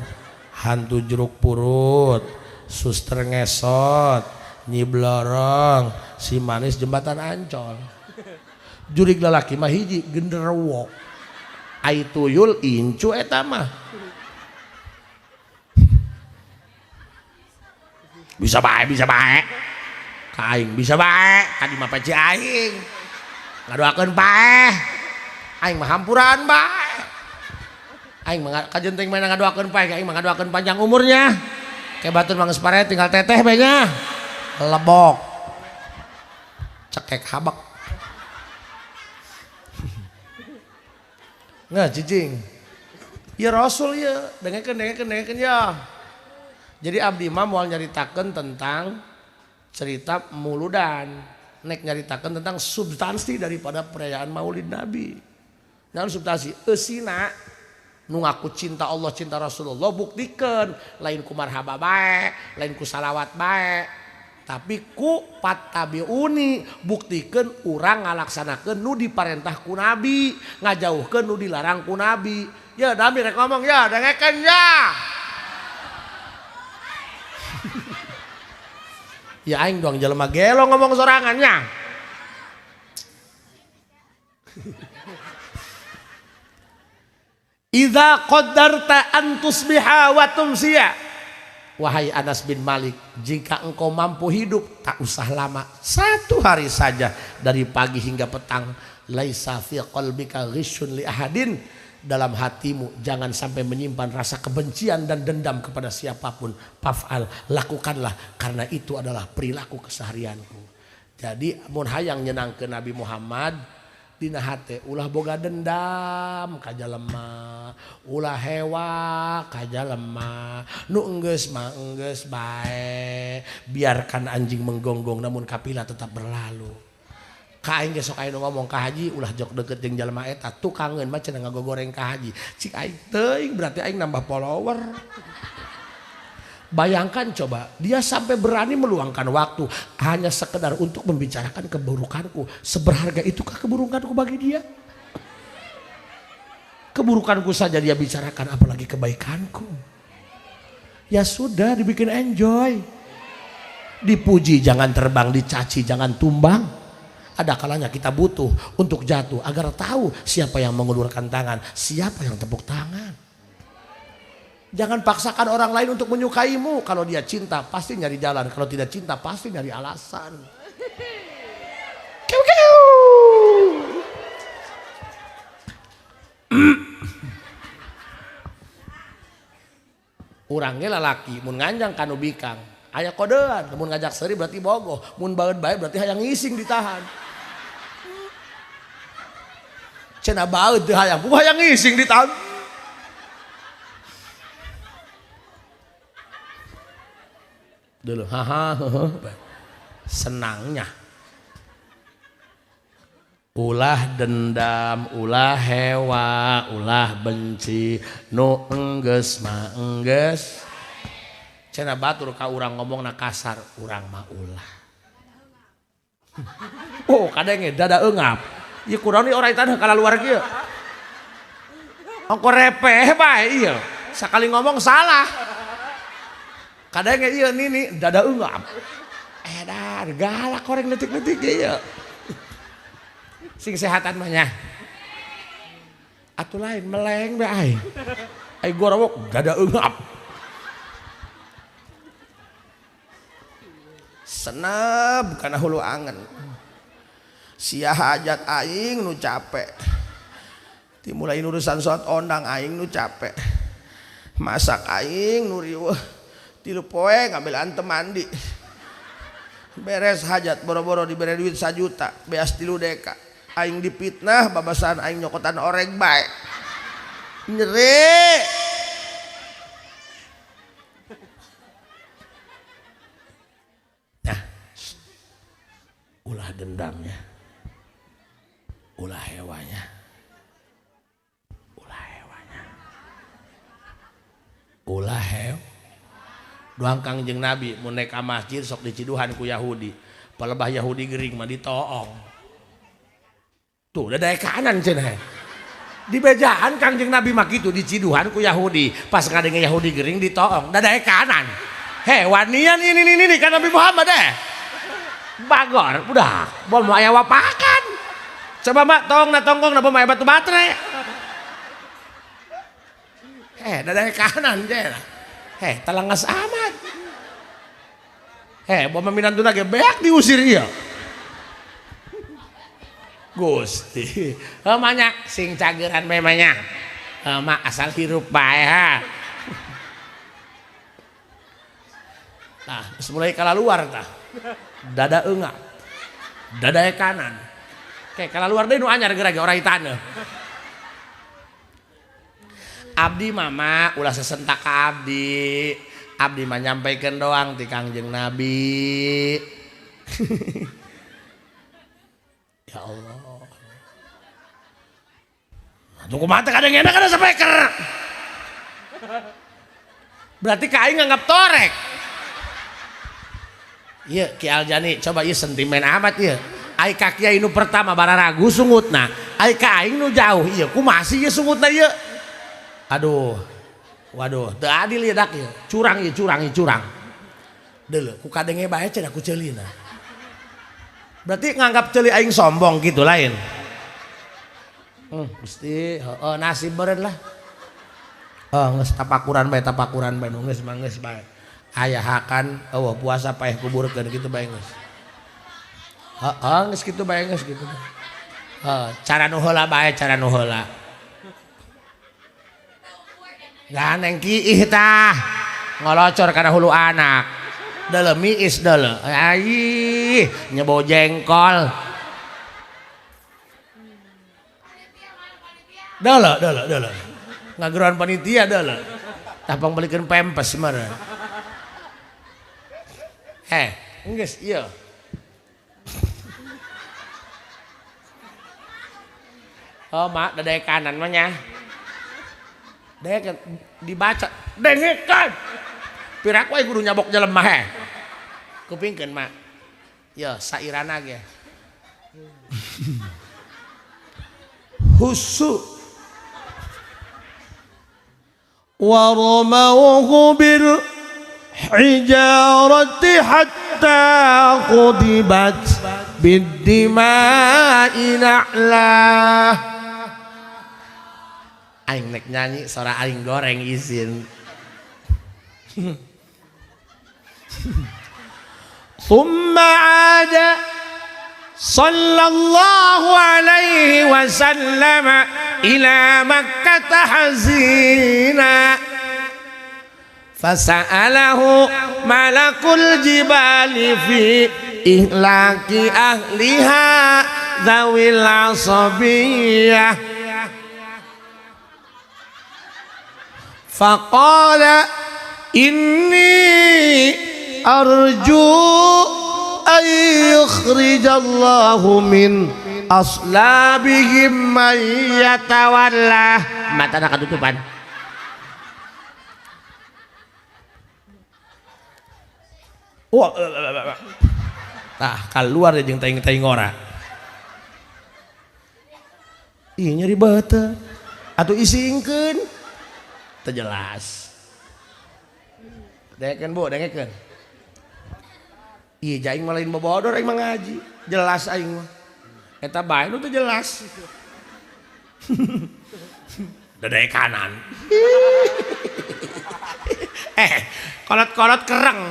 hantu jeruk purut, suster ngesot, nyi blorong, si manis jembatan Ancol. Jurig lalaki mah hiji genderuwo, ai tuyul incu eta mah. Bisa bae, bisa bae. Ka aing bisa bae, tadi mah peci aing. Ngadoakeun paeh. Aing mah hampuran bae. Aing mah kajenting mah ngadoakeun paeh, aing mah ngadoakeun panjang umurnya. Kayak batur mah geus pare tinggal teteh bae nya. Lebok. Cekek habek. Nah, cicing. Ya Rasul ya, dengekeun dengekeun dengekeun ya. Jadi abdi mah moal nyaritakeun tentang cerita muludan, nek nyaritakeun tentang substansi daripada perayaan Maulid Nabi. Naon substansi? Eusina nu ngaku cinta Allah, cinta Rasulullah, buktikeun lain ku marhaba bae, lain ku salawat bae, tapi ku pattabiuni, buktikeun urang ngalaksanakeun nu diparentah ku Nabi, ngajauhkeun nu dilarang ku Nabi. Ya Nabi rek ngomong ya, dengekeun ya. Ya aing doang jelema gelo ngomong sorangannya. Idza qaddarta an tusbiha wa tumsiya. Wahai Anas bin Malik, jika engkau mampu hidup tak usah lama, satu hari saja dari pagi hingga petang, laisa fi qalbika ghishun li ahadin, dalam hatimu jangan sampai menyimpan rasa kebencian dan dendam kepada siapapun. Faf'al, lakukanlah, karena itu adalah perilaku keseharianku. Jadi mun hayang nyenangkeun Nabi Muhammad, Dina hate ulah boga dendam ka jalema, ulah hewa ka jalema, nu enggeus mah enggeus bae. Biarkan anjing menggonggong namun kapilah tetap berlalu. Ka aing ge sok aya nu ngomong ka haji ulah jok deket jeung jalma eta, tukangeun mah cenah ngagogoreng ka haji. Cik aing teuing berarti aing nambah follower. Bayangkan coba, dia sampai berani meluangkan waktu hanya sekedar untuk membicarakan keburukanku. Seberharga itukah keburukanku bagi dia? Keburukanku saja dia bicarakan, apalagi kebaikanku. Ya sudah, dibikin enjoy. Dipuji jangan terbang, dicaci jangan tumbang. Ada kalanya kita butuh untuk jatuh agar tahu siapa yang mengulurkan tangan, siapa yang tepuk tangan. Jangan paksakan orang lain untuk menyukaimu. Kalau dia cinta pasti nyari jalan, kalau tidak cinta pasti nyari alasan. Kiu kiu. Urang ge lalaki mun nganjang kanu bikang aya kodean, mun ngajak seuri berarti bogoh, mun baeud bae berarti hayang ngising ditahan. Cenah baeud teu hayang, hayang ngising ditahan. Dulu haha senangnya. Ulah dendam, ulah hewa, ulah benci, nu enggeus mah enggeus. Cenah batur ka urang ngomongna kasar, urang mah ulah. Oh, kadenge dada eungap. Ieu kurang orang tanah kala luar kieu. Ongko repeh bae ieu. Sakali ngomong salah. Kadenge ieu nini dada eungap. Edan galak koreng letik-letik ieu. Sing sehatan mah nya. Atuh lain meleng bae aing. Ai gorowok dada eungap. Seneb kana hulu angen. Sia hajat aing nu capek. Dimulai urusan salat ondang aing nu capek. Masak aing nu riweuh. 3 poe ngambil antem mandi. Beres hajat boro-boro dibere duit 1 juta, beas 3 deka. Aing dipitnah babasan aing nyokotan oreng bae. Nyeri. Nah, ulah dendamnya, ulah hewanya, ulah hewanya, ulah hew. Doang Kangjeng Nabi mun naik ka masjid sok diciduhan ku Yahudi. Palebah Yahudi gering mah ditoong. Tuh dadaek kanan cenah. Di bejaan Kangjeng Nabi mah kitu diciduhan ku Yahudi. Pas ngadenge Yahudi gering ditoong, dadaek kanan. He wanian ini kan Nabi Muhammad eh. Bagor udah bom aya wapakan. Coba mak tong na tongkong na bom aya batu baterai. He dadaek kanan cenah. Heh, telengas amat. Heh, bom minantuna ge beak diusir ieu. Gusti, heuh manya sing cageran bae manya. Heuh mah asal hirup bae ha. Tah, geus mulai kalaluar tah. Dada eungap. Dada kanan. Ke kalaluar deui nu anyar geura ge orai taneuh. Abdi mama ulah sesentak ka abdi. Abdi mah nyampaikeun doang ti Kangjeng Nabi. Ya Allah. Atuh kumaha teh kadang enak ada speaker. Berarti ka aing nganggap torek. Ieu Ki Aljani coba ieu sentimen amat ieu. Ai ka kiai nu pertama bararagu sungutna, ai ka aing nu jauh ieu kumaha sih ieu sungutna ieu? Aduh, waduh, teu adil ieu dak ieu. Curang ieu, curang ieu, curang. Deuleu, ku kadenge bae cenah ku ceulina. Berarti nganggap ceuli aing sombong gitu lain. Gusti, heeh nasib beureun lah. Geus tapakuran bae nu geus mah geus bae. Aya hakan eueuh puasa paeh kuburkeun kitu bae geus. Heeh, geus kitu bae geus kitu. Heeh, cara nu heula bae, cara nu heula. Ganeng kiih tah ngolocor kana hulu anak. Deuleu miis deuleu. Aih, nyebo jengkol. Deuleu deuleu deuleu. Ngageroan panitia deuleu. Tah pangbalikeun pempes mah. Heh, geus ieu. Oh mak dadaek kanan mah nya. Dek dibaca dengekeun. Piraku we kudu nyabok jelema heh. Kupingkeun mak. Yo sairana ge. Husu ورموه بالحجارة حتى قضبت بالدماء نعلاه. Aing nek nyanyi suara aing goreng izin. ثم عاد صلى الله عليه وسلم إلى مكة حزينا فسأله ملك الجبال في إهلاك أهلها ذوي العصبية فقال إني أرجو أن يخرج الله من أصلابهم من يتولى. Matana ketutupan. Wah, tah keluar jeung taing-taing ora. Ih nyeri beuteung. Atuh isingkeun. Teu jelas. Dengekeun Bu, dengekeun. Iya aing mah lain bobodor aing mah ngaji. Jelas aing mah. Eta bae nu teu jelas. Dadaek kanan. Kolot-kolot kereng.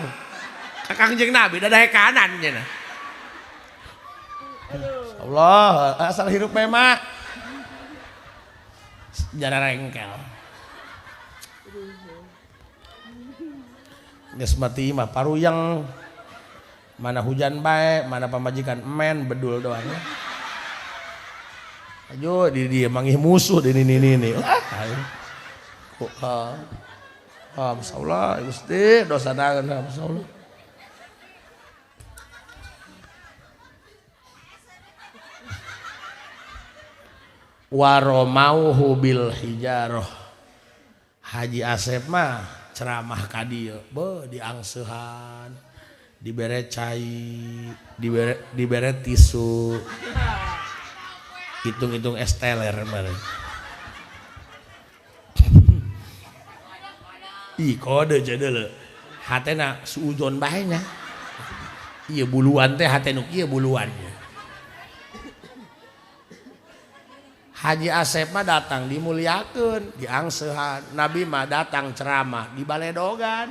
Kangjeng Nabi dadaek kanan cenah. Allah, asal hirup we mah. Jara rengkel. Geus mati mah paruyeng. Mana hujan bae, mana pamajikan emen bedul doang. Ayo di dia manggih musuh di ini ini. Ah, ah, masyaallah, Gusti, dosa naon masyaallah. Waromauhu bil hijaroh. Haji Asep mah ceramah ka dieu, beuh diangseuhan, dibere cai, dibere tisu. Hitung-hitung es teler meureun. Ih kode deuleu. Hatena suudzon bae nya. Ieu buluan teh hate nu kieu buluan. Haji Asep mah datang dimuliakeun, diangseuhan. Nabi mah datang ceramah di baledogan.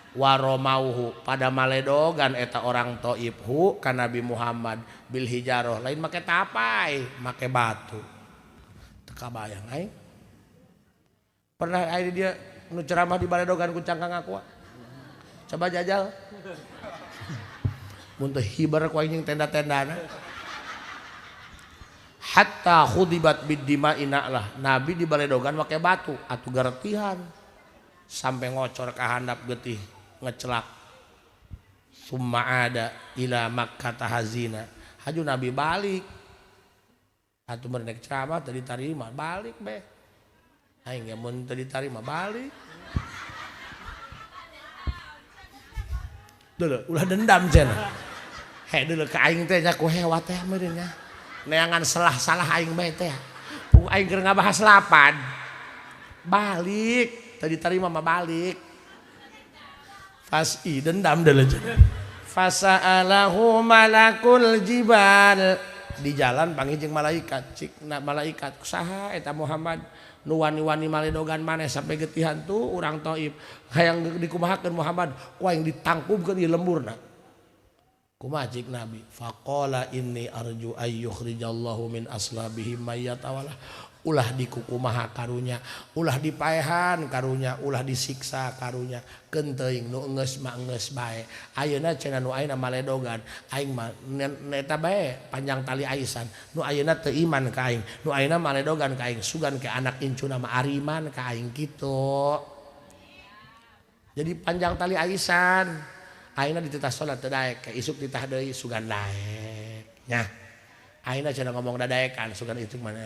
Waromauhu pada maledogan eta orang Taif hu ka Nabi Muhammad bil hijaroh lain make tapai, make batu. Teu kabayang aing. Pernah aing dia nu ceramah di baledogan ku cangkang aku. Coba jajal. Mun teu hibar ku aing jeung tenda-tendana. Hatta khudibat bid-dima'i na'lah. Nabi di baledogan make batu atuh geretihan. Sampai ngocor ka handap getih ngecelak. Summa ada ila Makkah hazina. Haju Nabi balik. Atuh mereka ceramah teu ditarima balik be. Aing ge mun teu ditarima balik. Deuleu ulah dendam cenah. He deuleu ka aing teh nya ku hewa teh meureun nya. Neangan salah-salah aing bae teh. Puguh aing keur ngabahas lapan. Balik, teu ditarima mah balik. Fasi dendam deuleu cenah. Fasa'alahu malakul jibal. Di jalan panggih jeung malaikat, cik na malaikat saha eta Muhammad nu wani-wani maledogan maneh sampai getihan tuh urang Taif. Hayang dikumahakeun Muhammad, ku aing ditangkubkeun ieu lemburna. Kumaha cik Nabi? Faqala inni arju ay yukhrijallahu min aslabihim mayyatawala. Ulah dikukumaha karunya, ulah dipaehan karunya, ulah disiksa karunya. Keun teuing nu enggeus mah enggeus bae. Ayeuna cenah nu ayeuna maledogan, aing mah eta bae panjang tali aisan. Nu ayeuna teu iman ka aing, nu ayeuna maledogan ka aing, sugan ke anak incuna mah ariman ka aing kitu. Jadi panjang tali aisan. Ayeuna dititah salat teu daek, isuk dititah deui sugan daek. Nya. Ayeuna cenah ngomong dadaekan sugan itu mana.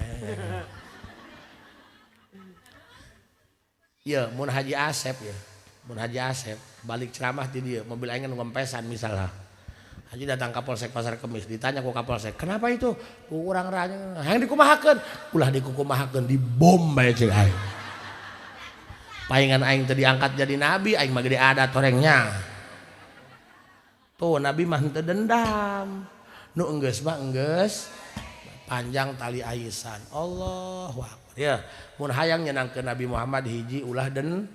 Ya, mun Haji Asep ya. Mun Haji Asep balik ceramah ti dieu, mobil aing nu ngempesan misalnya. Haji datang ka Polsek Pasar Kemis, ditanya ku Kapolsek, "Kenapa itu?" Ku urang ranya, "Hayang dikumahakeun." Ulah dikukumahakeun, dibom bae cek aing. Paingan aing teu diangkat jadi nabi, aing mah gede adat torengnya. Tuh nabi mah henteu dendam. Nu enggeus mah enggeus panjang tali aisan. Allahu akbar. Ya, mun hayang nyenangkeun Nabi Muhammad hiji ulah den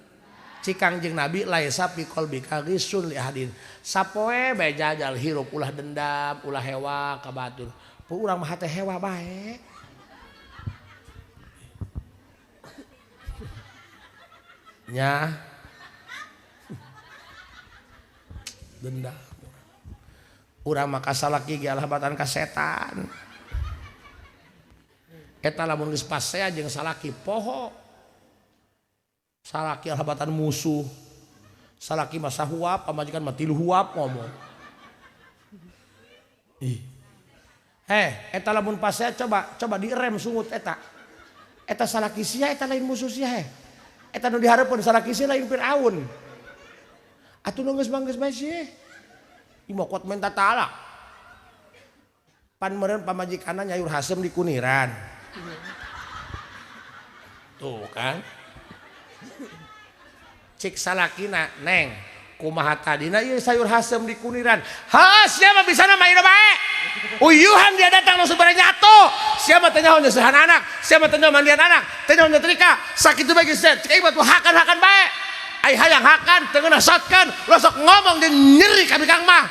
cikang jeung Nabi laisa fi qalbika ghisun li ahadin. Sapoe bae jajal hirup ulah dendam, ulah hewa ka batur. Pu urang mah hate hewa bae. Nya. Dendam. Urang mah kasalaki ge alhabatan ka setan. Eta lamun geus pasea jeung salaki poho. Salaki alhabatan musuh. Salaki mah sahuap, pamajikan mah tilu huap ngomong. Ih. Eta lamun pasea coba direm sungut eta. Eta salaki sia eta lain musuh sia heh. Eta nu dihareupeun salaki sia lain Firaun. Atuh nu geus mah geus bae sia. Ieu mah kuat minta talak. Pan meureun pamajikanna nyayur hasem di kuniran. Tuh kan. Cik salakina, "Neng, kumaha tadina ieu sayur hasem di kuniran?" "Ha, siapa bisa main bae?" Uyuhan dia datang langsung bare nyatu. Siapa teh nyaho nyeusehan anak, siapa teh nyaho mandian anak, teh nyaho nyetrika. Sakitu bae geus cek aing batu hakan-hakan bae. Ai hayang hakan teu ngeunah sotkeun, ulah sok ngomong jeung nyeri ka bikang mah.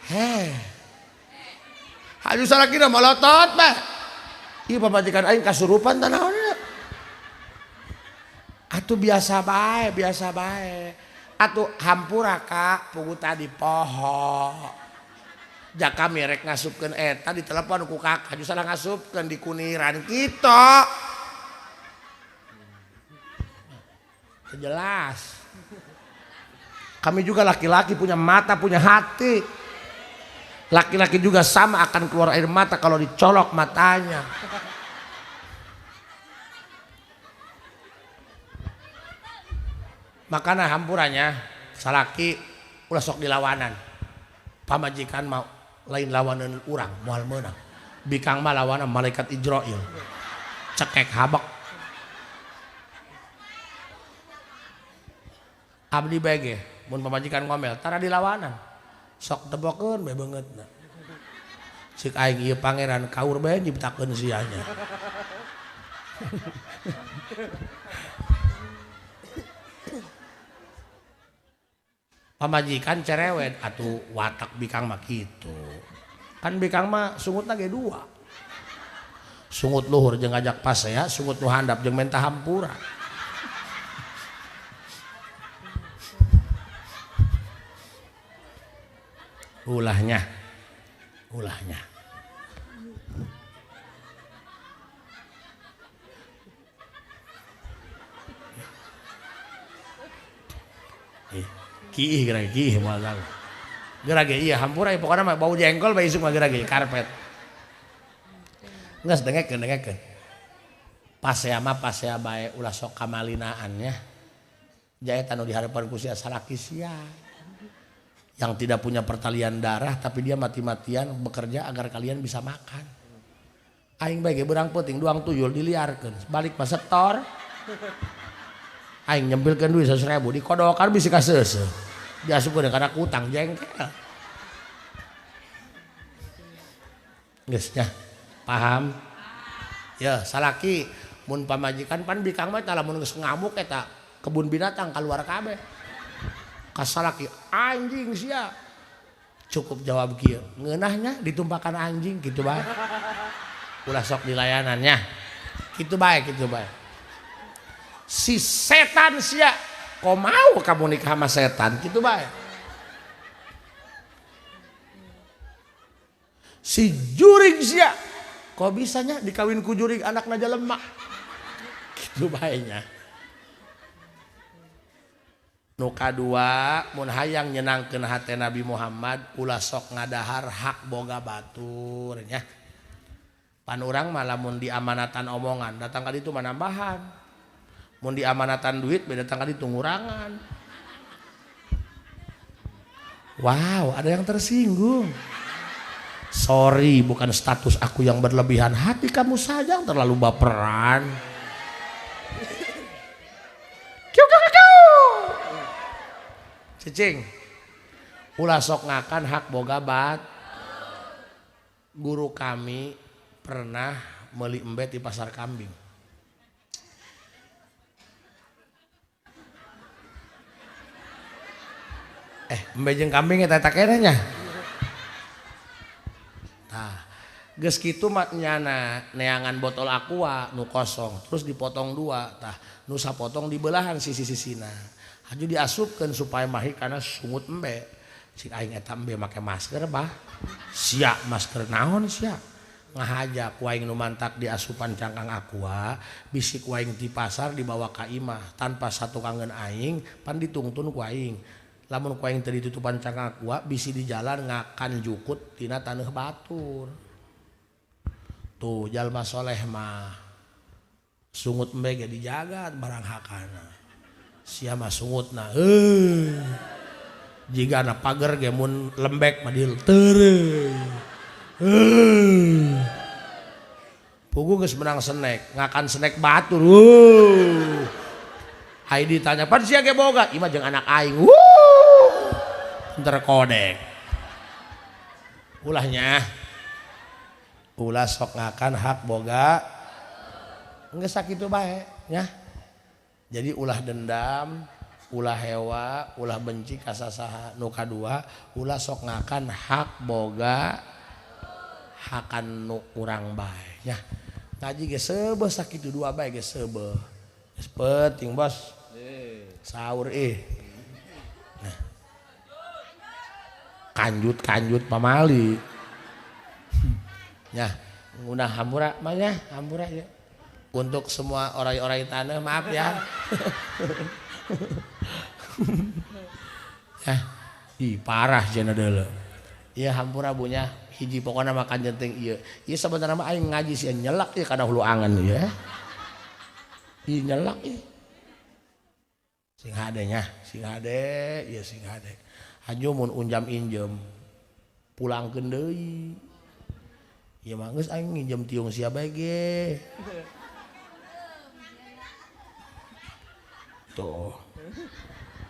Heh. Hayu salakina malotot bae. Ieu pamajikan aing kasurupan tah naon ieu. Atuh biasa bae, biasa bae. Atuh hampura ka pugu tadi poho. Jaka mirek ngasupkeun eta ditelepon ku kakak, hayu salah ngasupkeun di kuniran kitu. Jelas. Kami juga laki-laki punya mata, punya hati. Laki-laki juga sama akan keluar air mata kalau dicolok matanya. Makana hampurannya salaki ulah sok dilawanan. Pamajikan mau lain lawanan urang moal meunang. Bikang mah lawanan malaikat Ijrail. Cekek habek. Abdi bae ge mun pamajikan ngomel tara dilawanan. Sok tebokeun bae beungeutna. Cik aing ieu pangeran kaur bae nyiptakeun sianya. Pamajikan cerewet atuh watak bikang mah kitu. Kan bikang mah sungutna ge dua. Sungut luhur jeung ngajak pasea, sungut nu handap jeung menta hampura. Ulahnya. Ulahnya. Kiih geura kiih moal tahu. Geura ge ieu hampura pokona mah bau jengkol bae isuk mah geura ge karpet. Geus dengekeun dengekeun. Pasea mah pasea bae ulah sok kamalinaan nya. Jaeta nu dihareupan ku sia salaki sia. Yang tidak punya pertalian darah tapi dia mati-matian bekerja agar kalian bisa makan. Aing bae ge beurang peuting duang tuyul diliarkeun, balik mah setor. Aing nyempilkeun duit 100.000 dikodokan bisi kaseuseuh. Diasupkeun kana kutang jengkel. Geus nya, paham? Ya, salaki mun pamajikan pan bikang mah eta lamun geus ngamuk eta Kebun binatang keluar kabeh. Kasalaki anjing sia. Cukup jawab kieu. Ngeunahnya ditumpakan anjing kitu bae. Ulah sok dilayanannya. Kitu bae, kitu bae. Si setan sia, kok mau kamu nikah sama setan kitu bae. Si jurig sia, kok bisanya dikawin ku jurig anakna jelema. Kitu bae nya. Nu kadua mun hayang nyenangkeun hate Nabi Muhammad ulah sok ngadahar hak boga batur nya. Pan urang mah lamun diamanatan omongan datang ka ditu mah nambahan. Mun diamanatan duit beda datang ka ditu ngurangan. Wow, ada yang tersinggung. Sorry, bukan status aku yang berlebihan, hati kamu saja yang terlalu baperan. Cicing, ulah sok ngakan hak boga bat. Guru kami pernah meuli embe di pasar kambing. Embe jeung kambing eta keneh nya. Tah, geus kitu mah nyana neangan botol aqua nu kosong, terus dipotong dua, tah nu sapotong dibelahan sisi-sisina. Haju diasupkeun supaya mahi kana sungut embe. Cik aing eta embe make masker bah. Sia masker naon sia? Ngahaja ku aing nu mantak diasupan cangkang aqua, bisi ku aing ti pasar dibawa ka imah tanpa satukangeun aing, pan ditungtun ku aing. Lamun ku aing teu ditutupan cangkang aqua, bisi di jalan ngakan jukut tina taneuh batur. Tuh jalma soleh mah sungut embe ge dijaga barang hakana. Sia mah sungutna heuh. Jigana pager ge mun lembek mah dilteureuh. Heuh. Pugu geus menang snack, ngakan snack batur. Wuh. Ai ditanya, "Pan sia ge boga?" Ieu mah jeung anak aing. Wuh. Terkodek. Ulahnya. Ulah sok ngakan hak boga. Geus sakitu bae nya. Jadi ulah dendam, ulah hewa, ulah benci ka sasaha. Nu kadua, ulah sok ngakan hak boga hakan nu urang bae nya. Ngaji ge seubeuh sakitu dua bae ge seubeuh. Geus penting bos. Sahur ih. Nah. Kanjut-kanjut pamali. Nya, ngunah hampura mah nya, hampura ya. Untuk semua orai-orai tanah maaf ya. Ya, ih parah cenah deuleu. Ieu hampura bunya hiji pokona makan jenting ieu. Ieu sabenerna mah aing ngaji sia nyelak ieu kana hulu angan ieu. Ieu nyelak ieu. Sing hade nya, sing hade, ieu sing hade. Haju mun unjam injem pulangkeun deui. Ieu mah geus aing nginjem tiung sia bae ge. Tuh.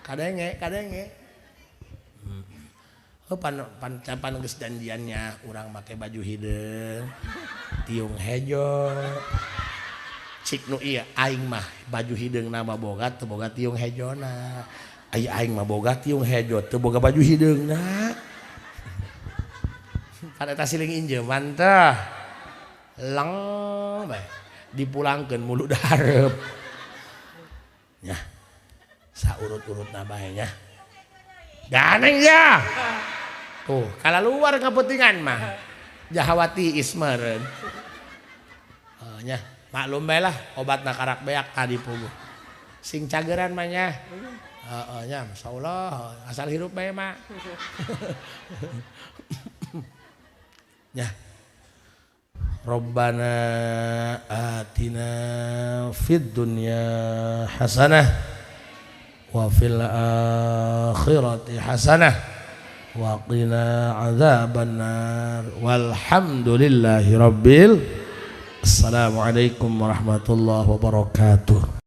Kadenge, kadenge. Oh, pan pan geus janjiannya urang make baju hideung, tiung hejo. Cik nu ieu aing mah baju hideungna mah boga teu boga tiung hejona. Ai aing mah boga tiung hejo teu boga baju hideungna. Pan eta siling injeuman teh. Leng bae dipulangkeun mulu dahareup. Nya. Saurut-urutna bae nya. Ganeng ya. Tuh, kala luar kapentingan mah. Jahawati ismeureun. Oh, nya, maklum bae lah obatna karak beak tadi puguh. Sing cageran mah nya. Heeh nya, masyaallah asal hirup bae mah. Nya. Rabbana atina fid dunya hasanah wa fil akhirati hasanah wa qina adzabannar walhamdulillahi rabbil. Assalamualaikum warahmatullahi wabarakatuh.